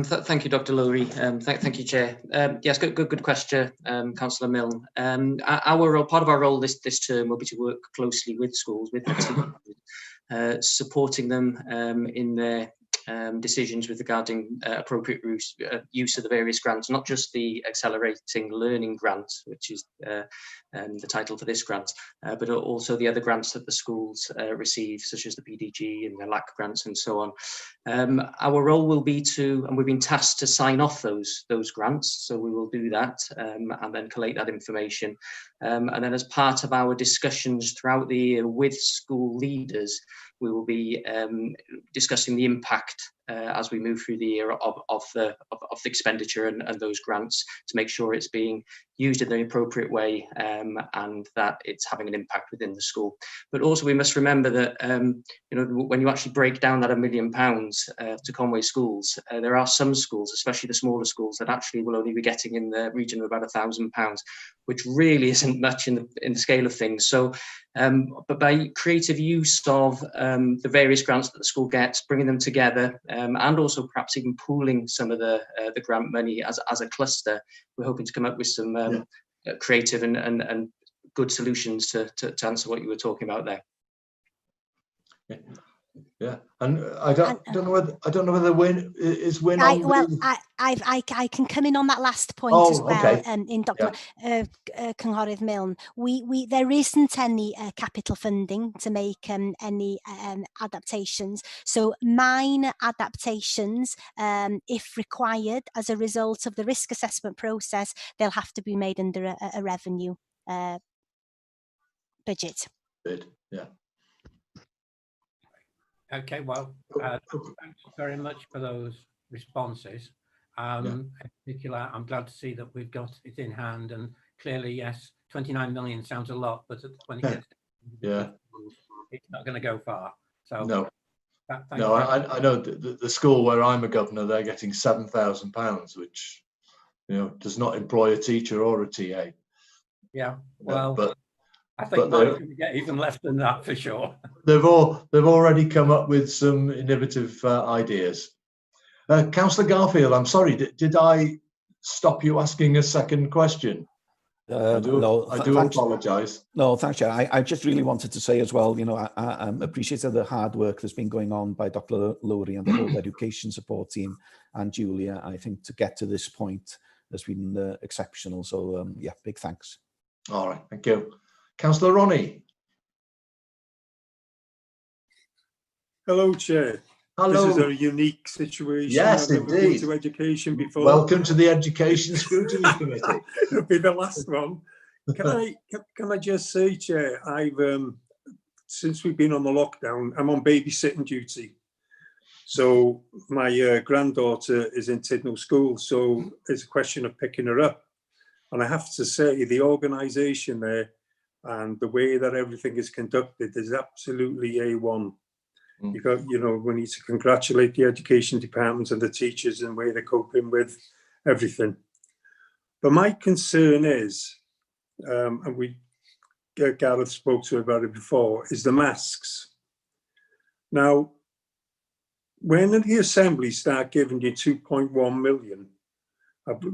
Thank you, Dr. Lowry. Thank you, Chair. Yes, good question, Councillor Milne. Our role, part of our role this term will be to work closely with schools, with the team, supporting them in their decisions with regarding appropriate use, use of the various grants, not just the Accelerating Learning Grant, which is the title for this grant, but also the other grants that the schools receive, such as the PDG and the LAC grants and so on. Our role will be to, and we've been tasked to sign off those, those grants, so we will do that and then collate that information. And then as part of our discussions throughout the year with school leaders, we will be discussing the impact as we move through the year of, of, the, of, of the expenditure and, and those grants to make sure it's being used in the appropriate way and that it's having an impact within the school. But also we must remember that you know when you actually break down that a million pounds to Conwy schools, there are some schools, especially the smaller schools, that actually will only be getting in the region of about a thousand pounds, which really isn't much in the in the scale of things. So, but by creative use of the various grants that the school gets, bringing them together, and also perhaps even pooling some of the the grant money as, as a cluster, we're hoping to come up with some yeah. creative and, and, and good solutions to, to, to answer what you were talking about there. Yeah. Yeah, and I don't, and, don't know whether I don't know whether Wyn is Wyn. I, well, the... I, I, I can come in on that last point oh, as well. Okay. In Dr. Yeah. Cynghorydd Milne, we we there isn't any capital funding to make any adaptations. So minor adaptations, if required as a result of the risk assessment process, they'll have to be made under a, a revenue budget. Good. Yeah. Okay, well, thanks very much for those responses. Yeah. In particular, I'm glad to see that we've got it in hand and clearly, yes, 29 million sounds a lot, but when it gets yeah, it's not going to go far. So no, that, no, I, I know the, the school where I'm a governor, they're getting £7,000, which you know does not employ a teacher or a TA. Yeah, well, but I think mine's going to get even less than that for sure. They've all they've already come up with some innovative ideas. Councillor Garfield, I'm sorry, did, did I stop you asking a second question? I do, no, I do apologise. No, thanks, Chair. I, I just really wanted to say as well, you know, I, I, I'm appreciative of the hard work that's been going on by Dr. Lowry and the whole education support team and Julia. I think to get to this point has been exceptional. So, yeah, big thanks. All right, thank you. Councillor Ronnie. Hello, Chair. Hello. This is a unique situation. Yes, I've never indeed. Been to education before. Welcome to the Education Scrutiny Committee. It'll be the last one. Can I can I just say, Chair, I've since we've been on the lockdown, I'm on babysitting duty. So my granddaughter is in Tudno School, so it's a question of picking her up. And I have to say, the organisation there and the way that everything is conducted is absolutely A1. You got, you know, we need to congratulate the education departments and the teachers and the way they're coping with everything. But my concern is, and we, Gareth spoke to about it before, is the masks. Now, when the Assembly start giving you 2.1 million,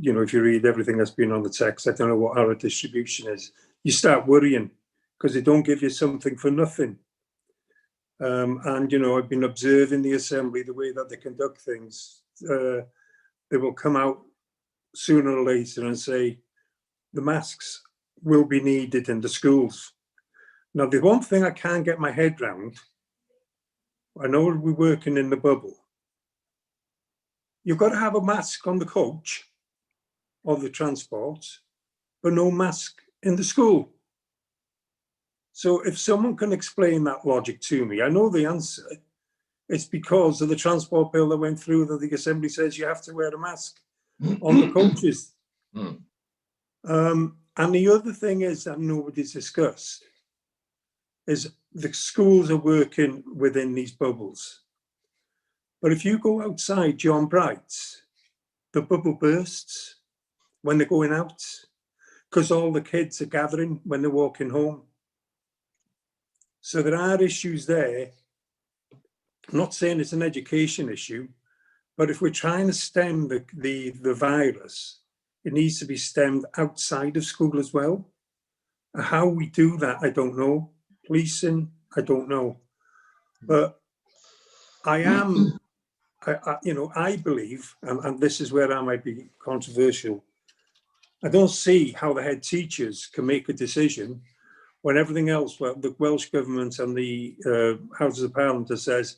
you know, if you read everything that's been on the text, I don't know what our distribution is, you start worrying because they don't give you something for nothing. And, you know, I've been observing the Assembly, the way that they conduct things. They will come out sooner or later and say, the masks will be needed in the schools. Now, the one thing I can't get my head round, I know we're working in the bubble. You've got to have a mask on the coach or the transport, but no mask in the school. So if someone can explain that logic to me, I know the answer. It's because of the transport bill that went through that the Assembly says you have to wear a mask on the coaches. And the other thing is that nobody's discussed is the schools are working within these bubbles. But if you go outside John Bright's, the bubble bursts when they're going out because all the kids are gathering when they're walking home. So there are issues there. I'm not saying it's an education issue, but if we're trying to stem the, the, the virus, it needs to be stemmed outside of school as well. How we do that, I don't know. Policing, I don't know. But I am, I you know, I believe, and this is where I might be controversial, I don't see how the head teachers can make a decision when everything else, well, the Welsh Government and the Houses of Parliament says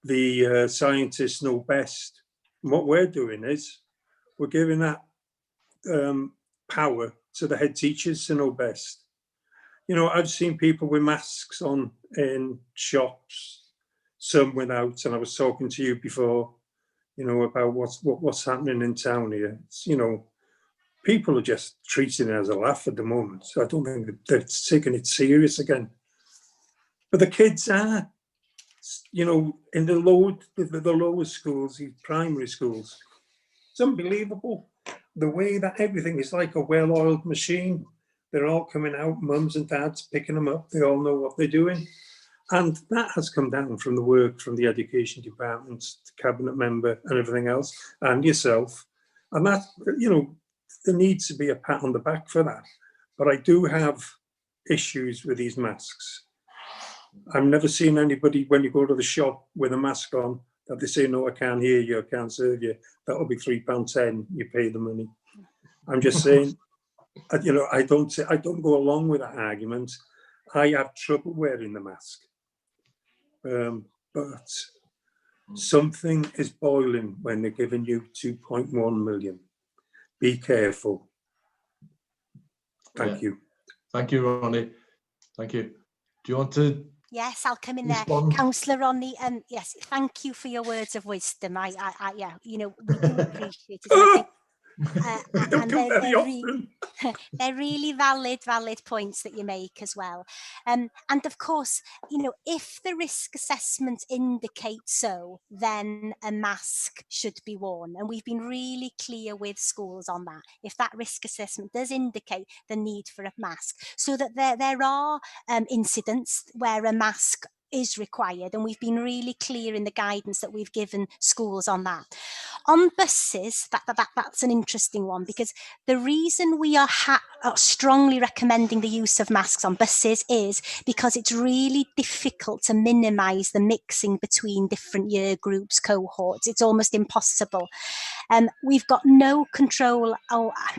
the scientists know best. And what we're doing is we're giving that power to the head teachers to know best. You know, I've seen people with masks on in shops, some without, and I was talking to you before, you know, about what's happening in town here. It's, you know, people are just treating it as a laugh at the moment. So I don't think they're taking it serious again. But the kids are, you know, in the lower schools, the primary schools. It's unbelievable the way that everything is like a well-oiled machine. They're all coming out, mums and dads picking them up. They all know what they're doing. And that has come down from the work from the education department, the cabinet member and everything else, and yourself. And that, you know, there needs to be a pat on the back for that. But I do have issues with these masks. I've never seen anybody when you go to the shop with a mask on that they say, no, I can't hear you, I can't serve you. That'll be £3.10, you pay the money. I'm just saying, you know, I don't go along with that argument. I have trouble wearing the mask. But something is boiling when they're giving you 2.1 million. Be careful. Thank you. Thank you, Ronnie. Thank you. Do you want to? Yes, I'll come in there. Councillor Ronnie, yes, thank you for your words of wisdom. I yeah, you know, we do appreciate it. I think, and they're really valid points that you make as well. And of course, you know, if the risk assessment indicates so, then a mask should be worn. And we've been really clear with schools on that. If that risk assessment does indicate the need for a mask, so that there are incidents where a mask is required, and we've been really clear in the guidance that we've given schools on that. On buses, that's an interesting one, because the reason we are strongly recommending the use of masks on buses is because it's really difficult to minimise the mixing between different year groups, cohorts. It's almost impossible. We've got no control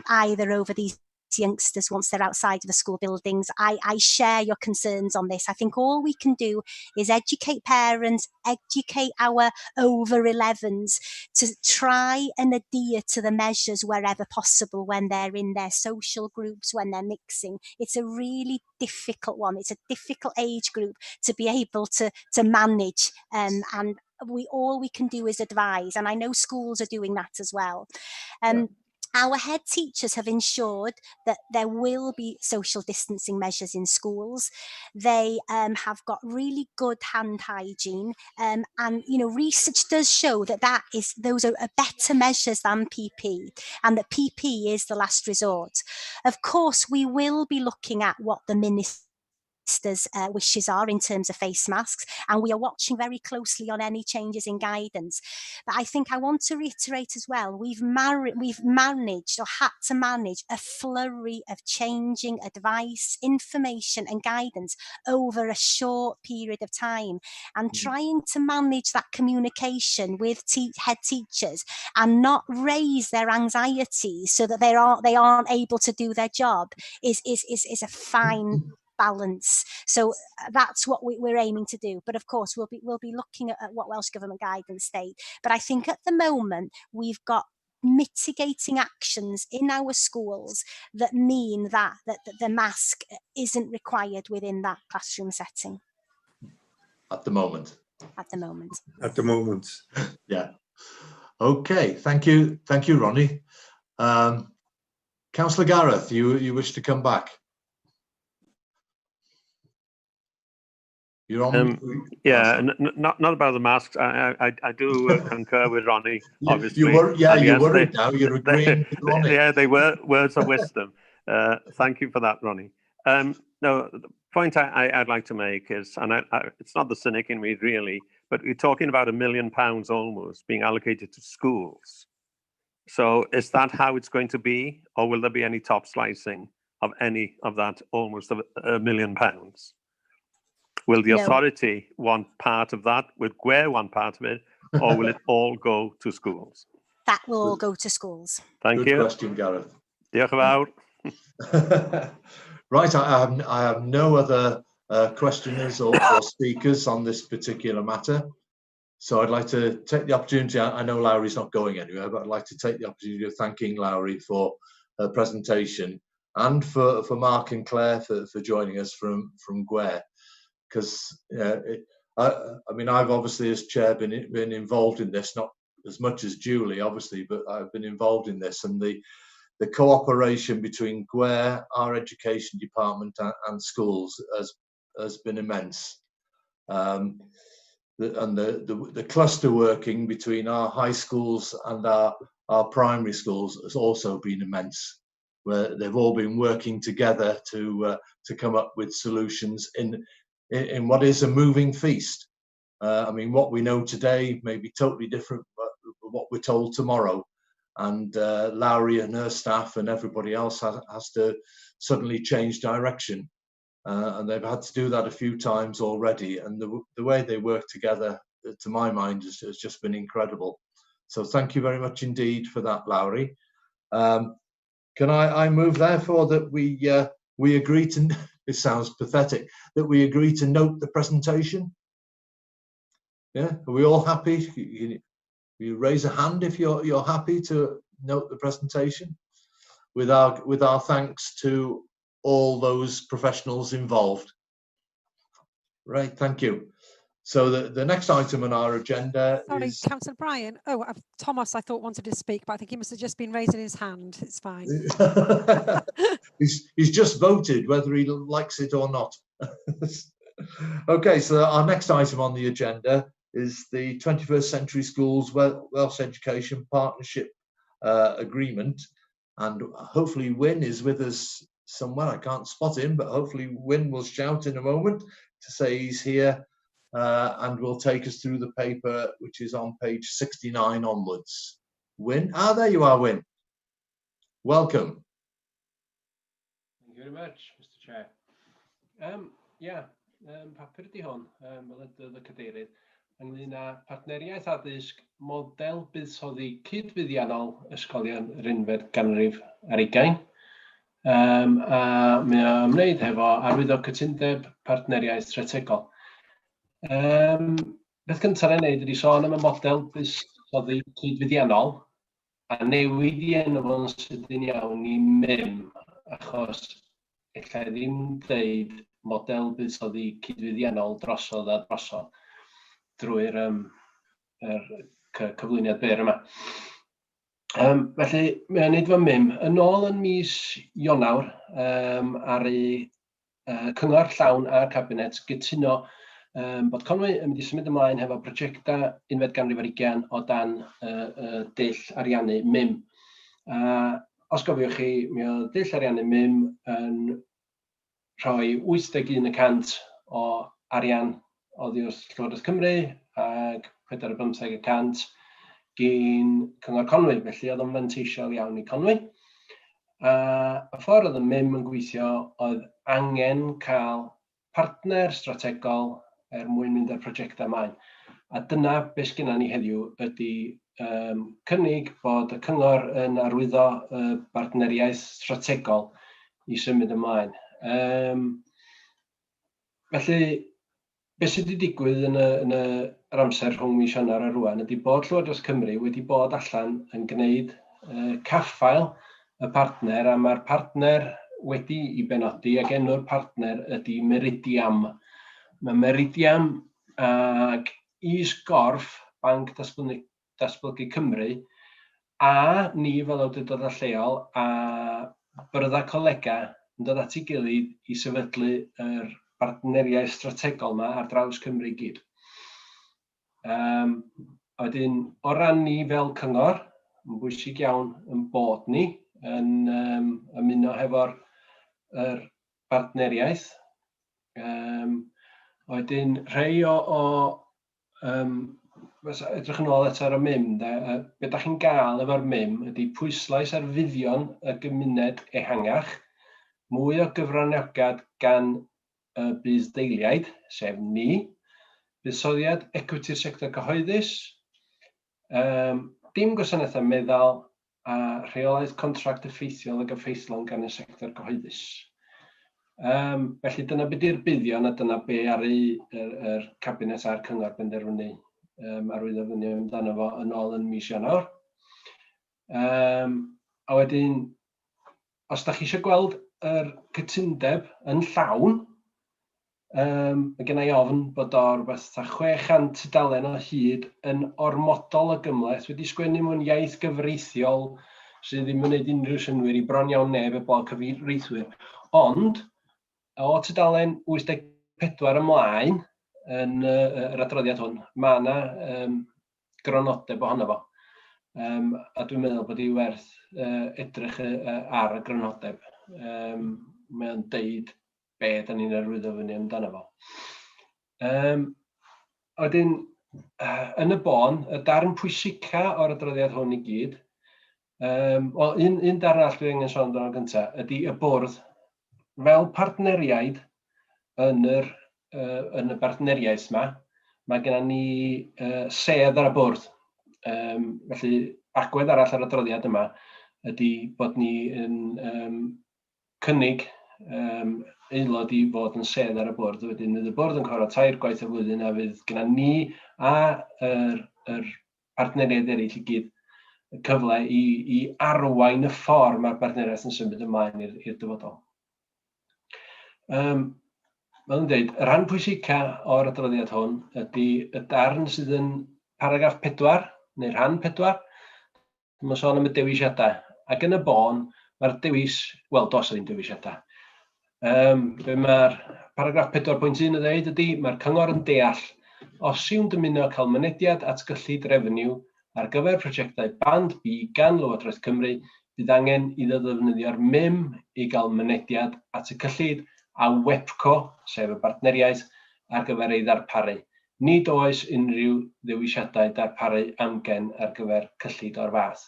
either over these youngsters once they're outside of the school buildings. I share your concerns on this. I think all we can do is educate parents, educate our over 11s to try and adhere to the measures wherever possible when they're in their social groups, when they're mixing. It's a really difficult one. It's a difficult age group to be able to manage, and all we can do is advise, and I know schools are doing that as well. Our head teachers have ensured that there will be social distancing measures in schools. They have got really good hand hygiene, and you know, research does show that those are better measures than PP, and that PP is the last resort. Of course, we will be looking at what the minister's wishes are in terms of face masks, and we are watching very closely on any changes in guidance. But I think I want to reiterate as well, we've managed or had to manage a flurry of changing advice, information and guidance over a short period of time, and trying to manage that communication with head teachers and not raise their anxieties so that they aren't able to do their job is a fine balance. So that's what we're aiming to do. But of course, we'll be looking at what Welsh Government guidance state. But I think at the moment we've got mitigating actions in our schools that mean that the mask isn't required within that classroom setting. At the moment. At the moment. At the moment. Yeah. Okay. Thank you. Thank you, Ronnie. Councillor Gareth, you wish to come back? You're on. Yeah, not about the masks. I do concur with Ronnie. Obviously, you're worried now. You're agreeing with Ronnie. Yeah, they were words of wisdom. Thank you for that, Ronnie. No, the point I'd like to make is, and it's not the cynic in me really, but we're talking about £1 million almost being allocated to schools. So is that how it's going to be, or will there be any top slicing of any of that almost £1 million? Will the authority want part of that? Will Gwer want part of it? or will it all go to schools? That will all go to schools. Thank Good you. question, Gareth. Diolch yn fawr. Right, I have no other questioners or speakers on this particular matter. So I'd like to take the opportunity, I know Lowri's not going anywhere, but I'd like to take the opportunity of thanking Lowri for her presentation and for Mark and Claire for joining us from Gwer. Because I mean, I've obviously as chair been involved in this, not as much as Julie, obviously, but I've been involved in this, and the cooperation between Gwer, our education department and schools has been immense. And the cluster working between our high schools and our primary schools has also been immense, where they've all been working together to come up with solutions in what is a moving feast. I mean, what we know today may be totally different but what we're told tomorrow. And Lowri and her staff and everybody else has to suddenly change direction. And they've had to do that a few times already. And the way they work together, to my mind, has just been incredible. So thank you very much indeed for that, Lowri. Can I move therefore that we agree to, it sounds pathetic, that we agree to note the presentation? Yeah, are we all happy? You raise a hand if you're happy to note the presentation, with our thanks to all those professionals involved. Right, thank you. So the next item on our agenda Sorry, is Councillor Brian. Oh, Thomas, I thought wanted to speak, but I think he must have just been raising his hand. It's fine. He's just voted whether he likes it or not. Okay, so our next item on the agenda is the 21st Century Schools Welsh Education Partnership Agreement. And hopefully Wyn is with us somewhere. I can't spot him, but hopefully Wyn will shout in a moment to say he's here and will take us through the paper, which is on page 69 onwards. Wyn, there you are, Wyn. Welcome. Thank you very much, Mr Chair. Yeah, papur ydi hwn, fel y y cadeirydd, ynglyn â partneriaeth addysg model buddsoddi cydfuddiannol ysgolion yr unfed ganrif ar ugain. A mae o ymwneud hefo arwyddo cytundeb partneriaeth strategol. Beth cyntaf ei wneud ydy sôn am y model buddsoddi cydfuddiannol a newid i enw fo'n sydyn iawn i MIM, achos ella ddim deud model buddsoddi cydfuddiannol drosodd a drosodd drwy'r yr cyflwyniad byr yma. Felly, mae'n neud fo MIM. Yn ôl yn mis Ionawr, ar ei cyngor llawn a'r cabinet gytuno bod Conwy yn mynd i symud ymlaen hefo prosiectau unfed ganrif ar ugain o dan dull ariannu MIM. Os gofiwch chi, mi oedd dull ariannu MIM yn rhoi 81% o arian oddi wrth Llywodraeth Cymru ac 45% gyn Cyngor Conwy, felly oedd o'n fanteisiol iawn i Conwy. A y ffordd oedd y MIM yn gweithio oedd angen cael partner strategol er mwyn mynd â'r prosiectau ymlaen. A dyna beth sgynna ni heddiw ydy cynnig bod y cyngor yn arwyddo y bartneriaeth strategol i symud ymlaen. Felly, beth sydd wedi digwydd yn yr amser rhwng mis Ionawr a rwan ydy bod Llywodraeth Cymru wedi bod allan yn gwneud caffael y partner, a mae'r partner wedi i benodi ac enw'r partner ydy Meridiam. Mae Meridiam ag is-gorff Banc Datblygu Cymru a ni fel awdurdodau lleol a byrddau colega yn dod at ei gilydd i sefydlu yr bartneriaeth strategol yma ar draws Cymru i gyd. A wedyn, o ran ni fel cyngor, yn bwysig iawn yn bod ni yn ymuno hefo'r yr bartneriaeth. Wedyn, rhai o edrych yn ôl eto ar y MIM, de, be da chi'n gael efo'r MIM ydy pwyslais ar fuddion y gymuned ehangach, mwy o gyfranogiad gan y budd-deiliaid, sef ni, buddsoddiad equity'r sector cyhoeddus, Um, dim gwasanaethau meddal a rheolaeth contract effeithiol ag effeithlon gan y sector cyhoeddus. Um, felly dyna be di'r buddion a dyna be ar ei, yr, yr cabinet a'r cyngor benderfynu um, arwyddo fyny amdano fo yn ôl yn mis Ionawr. Um, a wedyn, os da chi eisiau gweld yr cytundeb yn llawn, um, mae gen i ofn bod o rhywbeth ta 600 tudalen o hyd yn ormodol o gymhleth, wedi sgwennu mewn iaith gyfreithiol sydd ddim yn gwneud unrhyw synnwyr i bron iawn neb eblaw cyfreithwyr. Ond, o tudalen 84 ymlaen yn yr adroddiad hwn, mae yna um, grynodeb ohono fo. Um, a dwi'n meddwl bod hi werth uh, edrych ar y grynodeb. Um, mae o'n deud be da ni'n arwyddo fyny amdano fo. Um, wedyn, yn y bôn, y darn pwysica o'r adroddiad hwn i gyd, um, wel, un, un darn arall dwi angen sôn amdano gyntaf, ydy y bwrdd fel partneriaid yn yr, uh, yn y bartneriaeth yma, mae gennym ni uh, sedd ar y bwrdd. Um, felly, agwedd arall ar y adroddiad yma ydy bod ni yn um, cynnig um, aelod i fod yn sedd ar y bwrdd. Wedyn, fydd y bwrdd yn cwrdd tair gwaith y flwyddyn a fydd gyda ni a yr, yr partneriaid eraill i gyd y cyfle i, i arwain y ffordd mae'r bartneriaeth yn symud ymlaen i'r dyfodol. Um, fel yn dweud, y rhan pwysica o'r adroddiad hwn ydy y darn sydd yn paragraff 4, neu rhan 4. Mae'n sôn am y dewisiadau. Ac yn y bôn, mae'r dewis, wel, dos ddim dewisiadau. Um, be mae'r paragraff 4.1 yn dweud ydy, mae'r cyngor yn deall os yw'n dymuno cael mynediad at gyllid refeniw ar gyfer prosiectau Band B gan Lywodraeth Cymru, bydd angen iddo ddefnyddio'r MIM i gael mynediad at y cyllid a WEPCO, sef y bartneriaeth, ar gyfer ei ddarparu. Nid oes unrhyw ddewisiadau darparu amgen ar gyfer cyllid o'r fath.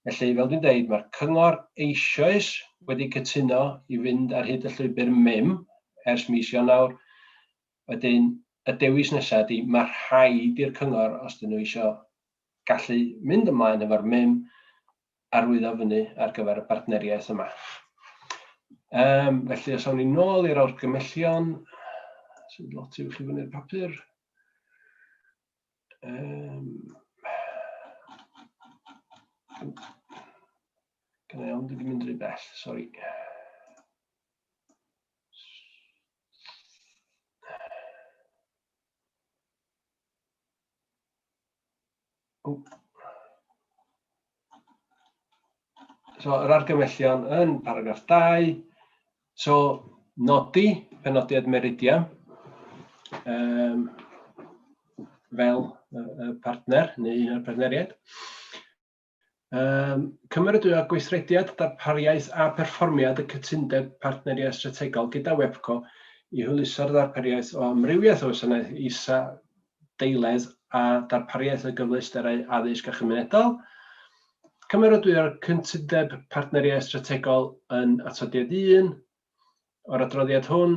Felly, fel dwi'n dweud, mae'r Cyngor eisoes wedi cytuno i fynd ar hyd y llwybr MIM ers mis Ionawr. Wedyn, y dewis nesaf ydy, mae rhaid i'r Cyngor, os dyn nhw eisiau gallu mynd ymlaen efo'r MIM, arwyddo fyny ar gyfer y bartneriaeth yma. Um, felly, os awn ni nôl i'r argymellion, sydd lot uwch i fyny'r papur. Um, Gyna iawn, dwi wedi mynd rhy bell, sori. O. So, yr argymellion yn paragraff 2. So, nodi penodiad Meridia um, fel y, y partner neu un o'r partneriaid. Um, cymeradwyo gweithrediad, darpariaeth a perfformiad y cytundeb partneriaeth strategol gyda WEPCO i hwyluso'r ddarpariaeth o amrywiaeth o wasanaeth isa deiledd a darpariaeth o gyfleusterau addysg a chymunedol. Cymeradwyo'r cytundeb partneriaeth strategol yn atodiad 1 o'r adroddiad hwn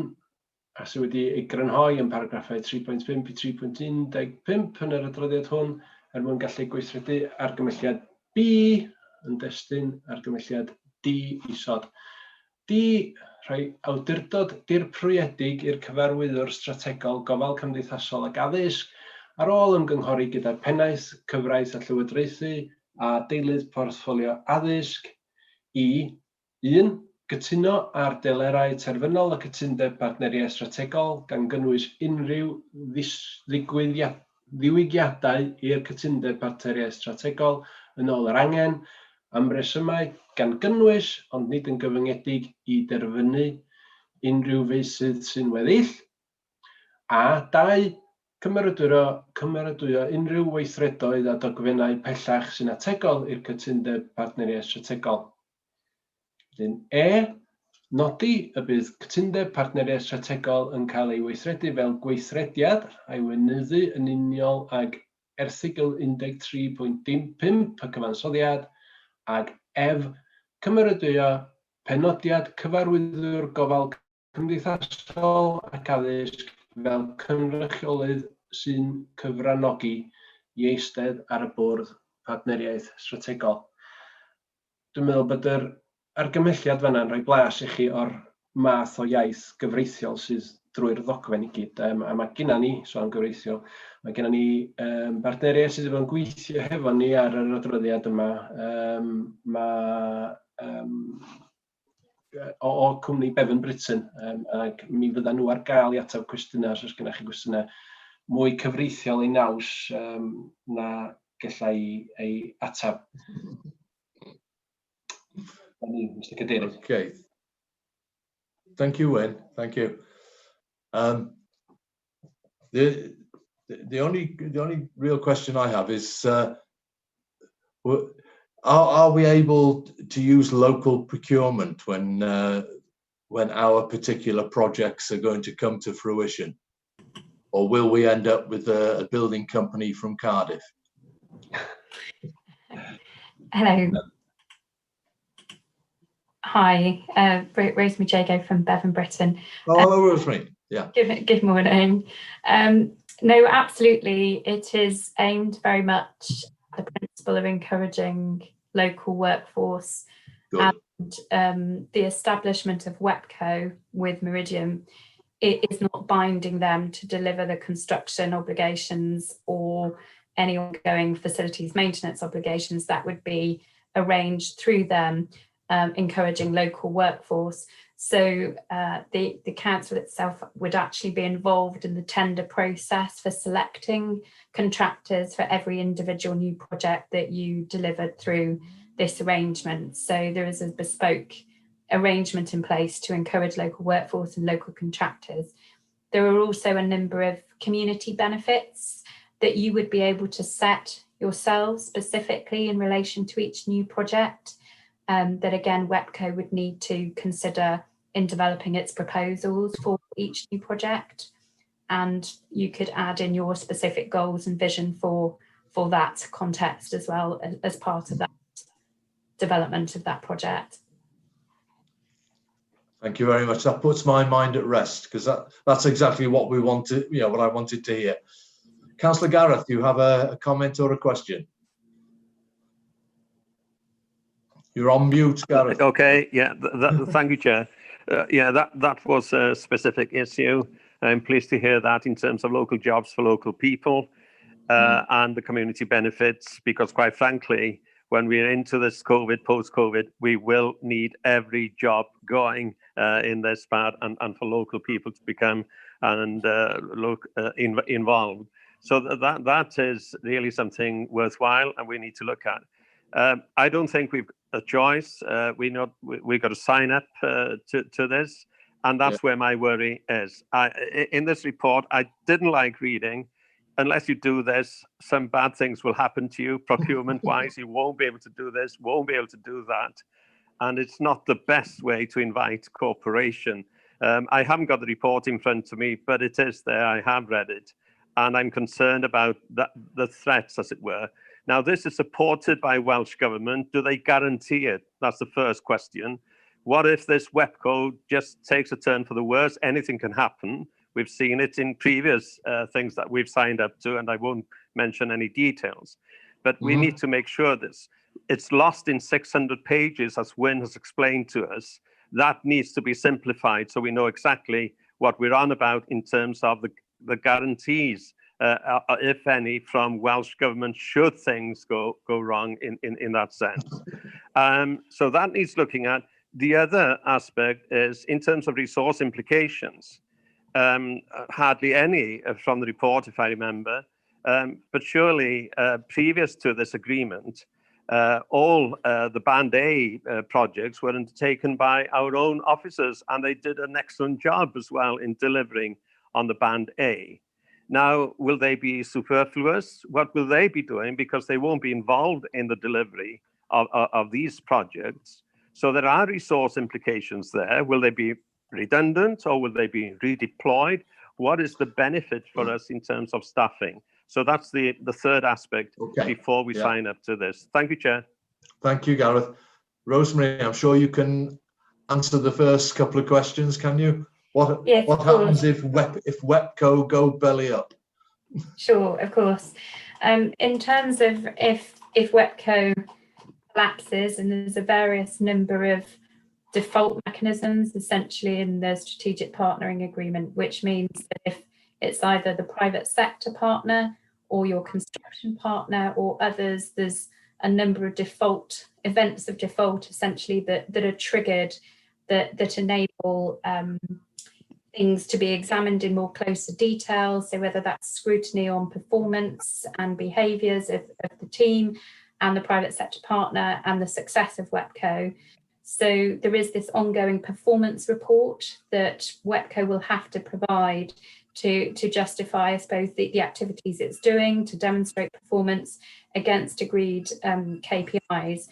a sydd wedi ei grynhoi yn paragraffau 3.5 i 3.15 yn yr adroddiad hwn er mwyn gallu gweithredu argymelliad B yn destun argymelliad D isod. D. Rhoi awdurdod dirprwyedig i'r Cyfarwyddwr Strategol Gofal Cymdeithasol ac Addysg ar ôl ymgynghori gyda'r Pennaeth Cyfraith a Llywodraethu a deilydd portffolio addysg i 1. Gytuno ar delerau terfynol y Cytundeb Partneriaeth Strategol, gan gynnwys unrhyw ddiwygiadau i'r Cytundeb Partneriaeth Strategol yn ôl yr angen, am resymau gan gynnwys, ond nid yn gyfyngedig i derfynu unrhyw feysydd sy'n weddill, a 2. Cymeradwyo cymeradwyo unrhyw weithredoedd a dogfennau pellach sy'n ategol i'r Cytundeb Partneriaeth Strategol. Wedyn, E, nodi y bydd Cytundeb Partneriaeth Strategol yn cael ei weithredu fel gweithrediad a'i weinyddu yn uniol ag Erthygl 13.5 y Cyfansoddiad, ag F, cymeradwyo penodiad Cyfarwyddwr Gofal Cymdeithasol ac Addysg fel cynrychiolydd sy'n cyfranogi i eistedd ar y bwrdd partneriaeth strategol. Dwi'n meddwl bod yr argymhelliad fanna'n rhoi blas i chi o'r math o iaith gyfreithiol sydd drwy'r ddogfen i gyd. Um, a mae genna ni, sôn gyfreithiol, mae genna ni um, bartneriaid sydd wedi bod yn gweithio hefo ni ar yr adroddiad yma. Um, mae um, o, o cwmni Bevan Britain, um, ac mi fyddan nhw ar gael i ateb cwestiynau os oes gennych chi gwestiynau mwy cyfreithiol ei naws um, na gallai ei ateb. Ni, Mr Cadeirydd. Okay. Thank you, Wyn. Thank you. Um, the, the only the only real question I have is are, are we able to use local procurement when when our particular projects are going to come to fruition? Or will we end up with a, a building company from Cardiff? Hello. Hi, Rosemary Jago from Bevan Brittan. Oh, hello, Rosemary. Yeah. Good, good morning. No, absolutely. It is aimed very much at the principle of encouraging local workforce. Good. And the establishment of WEPCO with Meridian, it is not binding them to deliver the construction obligations or any ongoing facilities maintenance obligations that would be arranged through them, encouraging local workforce. So the, the council itself would actually be involved in the tender process for selecting contractors for every individual new project that you delivered through this arrangement. So there is a bespoke arrangement in place to encourage local workforce and local contractors. There are also a number of community benefits that you would be able to set yourselves specifically in relation to each new project that again WEPCO would need to consider in developing its proposals for each new project. And you could add in your specific goals and vision for, for that context as well as, as part of that development of that project. Thank you very much. That puts my mind at rest because that, that's exactly what we wanted, you know, what I wanted to hear. Councillor Gareth, do you have a, a comment or a question? You're on mute, Gareth. Okay, yeah, th that, thank you, Chair. Yeah, that, that was a specific issue. I'm pleased to hear that in terms of local jobs for local people and the community benefits, because quite frankly, when we're into this COVID, post-COVID, we will need every job going in this part and, and for local people to become and look in, involved. So th that that is really something worthwhile and we need to look at. I don't think we've a choice. We not we, we got to sign up to, to this, and that's yeah. where my worry is. I, in this report, I didn't like reading. Unless you do this, some bad things will happen to you procurement wise. you won't be able to do this, won't be able to do that. And it's not the best way to invite cooperation. I haven't got the report in front of me, but it is there. I have read it. And I'm concerned about the, the threats, as it were. Now, this is supported by Welsh Government. Do they guarantee it? That's the first question. What if this WEPCO just takes a turn for the worse? Anything can happen. We've seen it in previous things that we've signed up to, and I won't mention any details. But we mm -hmm. need to make sure this. It's lost in 600 pages, as Wyn has explained to us. That needs to be simplified so we know exactly what we're on about in terms of the, the guarantees if any, from Welsh Government should things go, go wrong in, in, in that sense. So that needs looking at. The other aspect is in terms of resource implications, hardly any from the report, if I remember, but surely previous to this agreement, all the Band A projects were undertaken by our own officers and they did an excellent job as well in delivering on the Band A. Now, will they be superfluous? What will they be doing? Because they won't be involved in the delivery of, of, of these projects. So there are resource implications there. Will they be redundant or will they be redeployed? What is the benefit for us in terms of staffing? So that's the, the third aspect okay. before we yeah. sign up to this. Thank you, Chair. Thank you, Gareth. Rosemary, I'm sure you can answer the first couple of questions, can you? What, yes, what happens if, Wep, if WEPCO go belly up? Sure, of course. In terms of if WEPCO collapses, and there's a various number of default mechanisms essentially in the strategic partnering agreement, which means that if it's either the private sector partner or your construction partner or others, there's a number of default events of default essentially that are triggered that enable things to be examined in more closer detail. So whether that's scrutiny on performance and behaviours of the team and the private sector partner and the success of WEPCO. So there is this ongoing performance report that WEPCO will have to provide to justify, I suppose, the activities it's doing to demonstrate performance against agreed KPIs.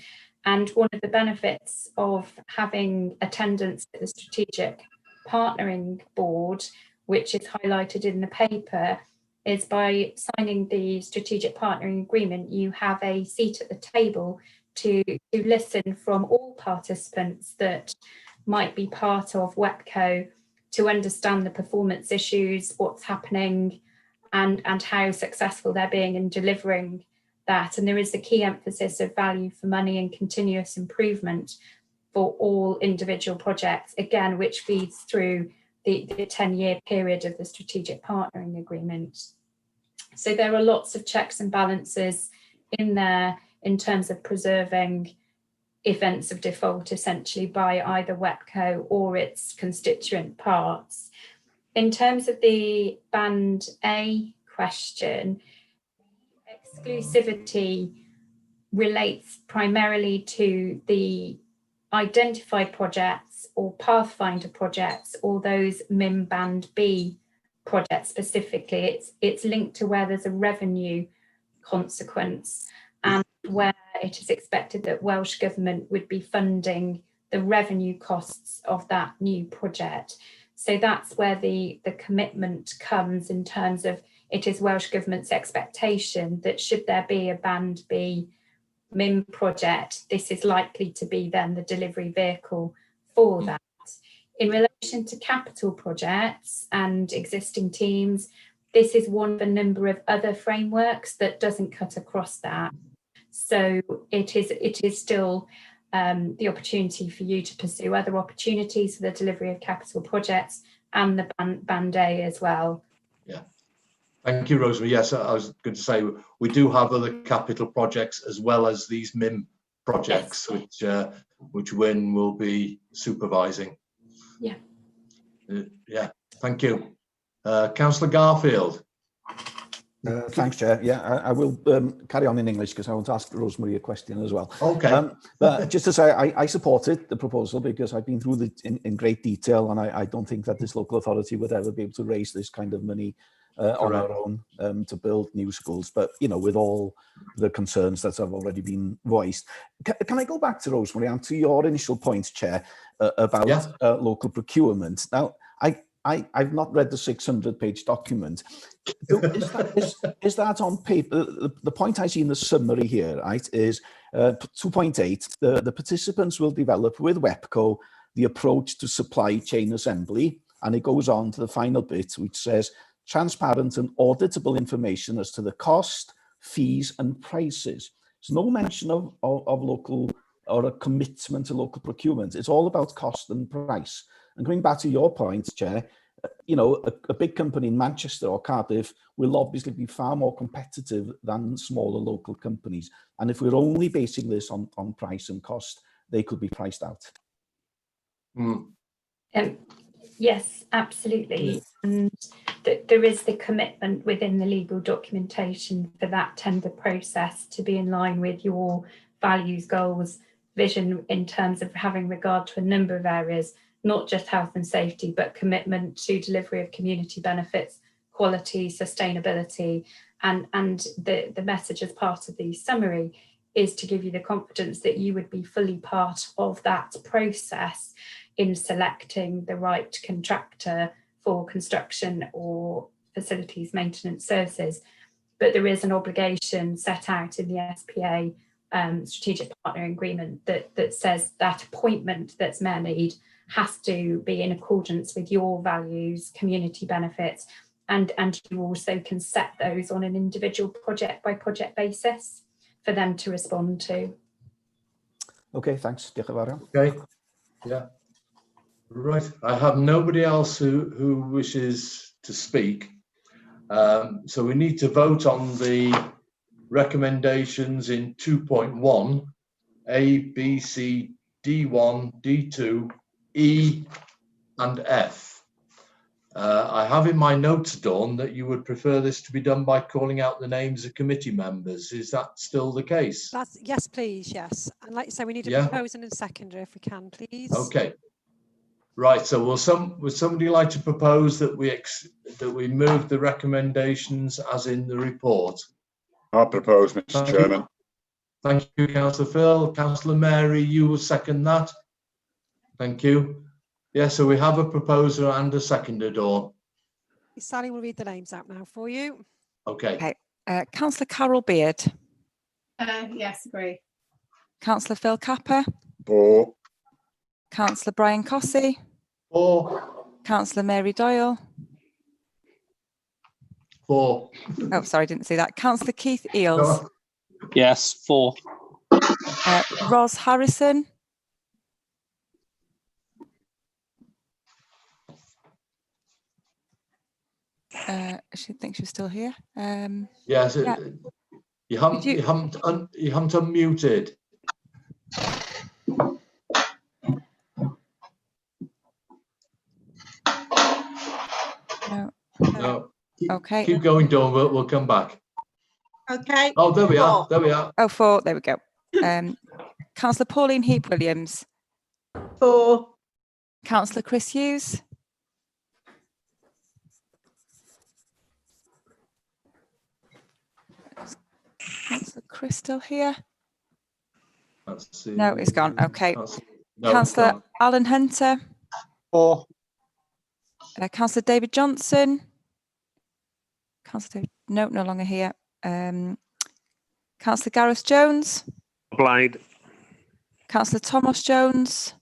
And one of the benefits of having attendance at the strategic partnering board, which is highlighted in the paper, is by signing the strategic partnering agreement, you have a seat at the table to listen from all participants that might be part of WEPCO to understand the performance issues, what's happening, and how successful they're being in delivering that. And there is a key emphasis of value for money and continuous improvement for all individual projects, again, which feeds through the 10-year period of the strategic partnering agreement. So there are lots of checks and balances in there in terms of preserving events of default essentially by either WEPCO or its constituent parts. In terms of the Band A question, exclusivity relates primarily to the identified projects or Pathfinder projects or those MIM Band B projects specifically. It's linked to where there's a revenue consequence and where it is expected that Welsh Government would be funding the revenue costs of that new project. So that's where the commitment comes in terms of it is Welsh Government's expectation that should there be a Band B MIM project, this is likely to be then the delivery vehicle for that. In relation to capital projects and existing teams, this is one of a number of other frameworks that doesn't cut across that. So it is still the opportunity for you to pursue other opportunities for the delivery of capital projects and the Band A as well. Yeah. Thank you, Rosemary. Yes, I was going to say we do have other capital projects as well as these MIM projects, yes, which Wyn will be supervising. Yeah. Yeah. Thank you, Councillor Garfield. Thanks, Chair. Yeah, I will carry on in English because I want to ask Rosemary a question as well. Okay. But just to say, I supported the proposal because I've been through it in great detail, and I don't think that this local authority would ever be able to raise this kind of money on our own to build new schools, but you know, with all the concerns that have already been voiced. Can I go back to Rosemary and to your initial point, Chair, about local procurement? Now, I've not read the 600-page document. Is that on paper? The point I see in the summary here, right, is 2.8, the participants will develop with WEPCO the approach to supply chain assembly, and it goes on to the final bit, which says transparent and auditable information as to the cost, fees and prices. There's no mention of local or a commitment to local procurement. It's all about cost and price. And going back to your point, Chair, you know, a big company in Manchester or Cardiff will obviously be far more competitive than smaller local companies. And if we're only basing this on price and cost, they could be priced out. Mm. Yes, absolutely. And there is the commitment within the legal documentation for that tender process to be in line with your values, goals, vision in terms of having regard to a number of areas, not just health and safety, but commitment to delivery of community benefits, quality, sustainability, and the message as part of the summary is to give you the confidence that you would be fully part of that process in selecting the right contractor for construction or facilities maintenance services. But there is an obligation set out in the SPA strategic partner agreement that says that appointment that's made has to be in accordance with your values, community benefits, And you also can set those on an individual project by project basis for them to respond to. Okay, thanks. Diolch yn fawr iawn. Okay, yeah. Right, I have nobody else who wishes to speak. So we need to vote on the recommendations in 2.1, A, B, C, D1, D2, E and F. I have in my notes, Dawn, that you would prefer this to be done by calling out the names of committee members. Is that still the case? That's, yes, please, yes. And like you say, we need a Yeah. proposer and a seconder if we can, please. Okay. Right, so would somebody like to propose that we move the recommendations as in the report? I propose, Mr. Thank you. Chairman. Thank you, Councillor Phil. Councillor Mary, you will second that. Thank you. Yeah, so we have a proposer and a seconder, Dawn. Sally will read the names out now for you. Okay. Okay. Councillor Carol Beard. Yes, agree. Councillor Phil Capper. 4. Councillor Brian Cossey. 4. Councillor Mary Doyle. 4. Oh, sorry, didn't see that. Councillor Keith Eales. No. Yes, 4. Ros Harrison. I should think she was still here. Yes, Yeah. you haven't, Did you you haven't, you haven't unmuted. No. No. Okay. Keep going, Dawn. We'll come back. Okay. Oh, there we are. 4. There we are. Oh, 4. There we go. Councillor Pauline Heap Williams. 4. Councillor Chris Hughes. Councillor Chris still here? That's the, No, he's gone. Okay. That's, no, Councillor gone. Alan Hunter. 4. Councillor David Johnson. Councillor David, no, no longer here. Councillor Gareth Jones. Obliged. Councillor Thomas Jones.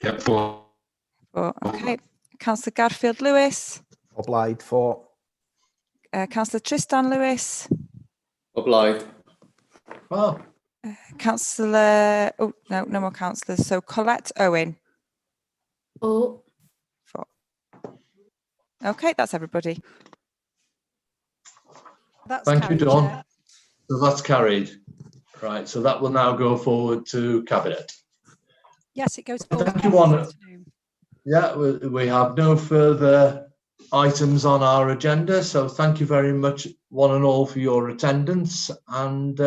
Yeah, 4. 4. Okay. Councillor Garfield Lewis. Obliged. 4. Councillor Tristan Lewis. Obliged. Oh. Councillor, oh, no, no more councillors. So Colette Owen. 4. 4. Okay, that's everybody. That's Thank you, carried, Dawn. Chair. So that's carried. Right, so that will now go forward to Cabinet. Yes, it goes forward. Thank you, one. this afternoon. Yeah, we have no further items on our agenda, so thank you very much, one and all, for your attendance, and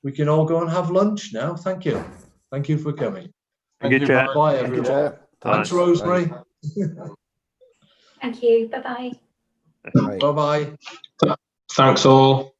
we can all go and have lunch now. Thank you. Thank you for coming. Thank you, Chair. Bye, Thank you, everyone. Chair. Thanks, Thanks. Rosemary. Thank you. Bye-bye. Bye. Bye-bye. Thanks all.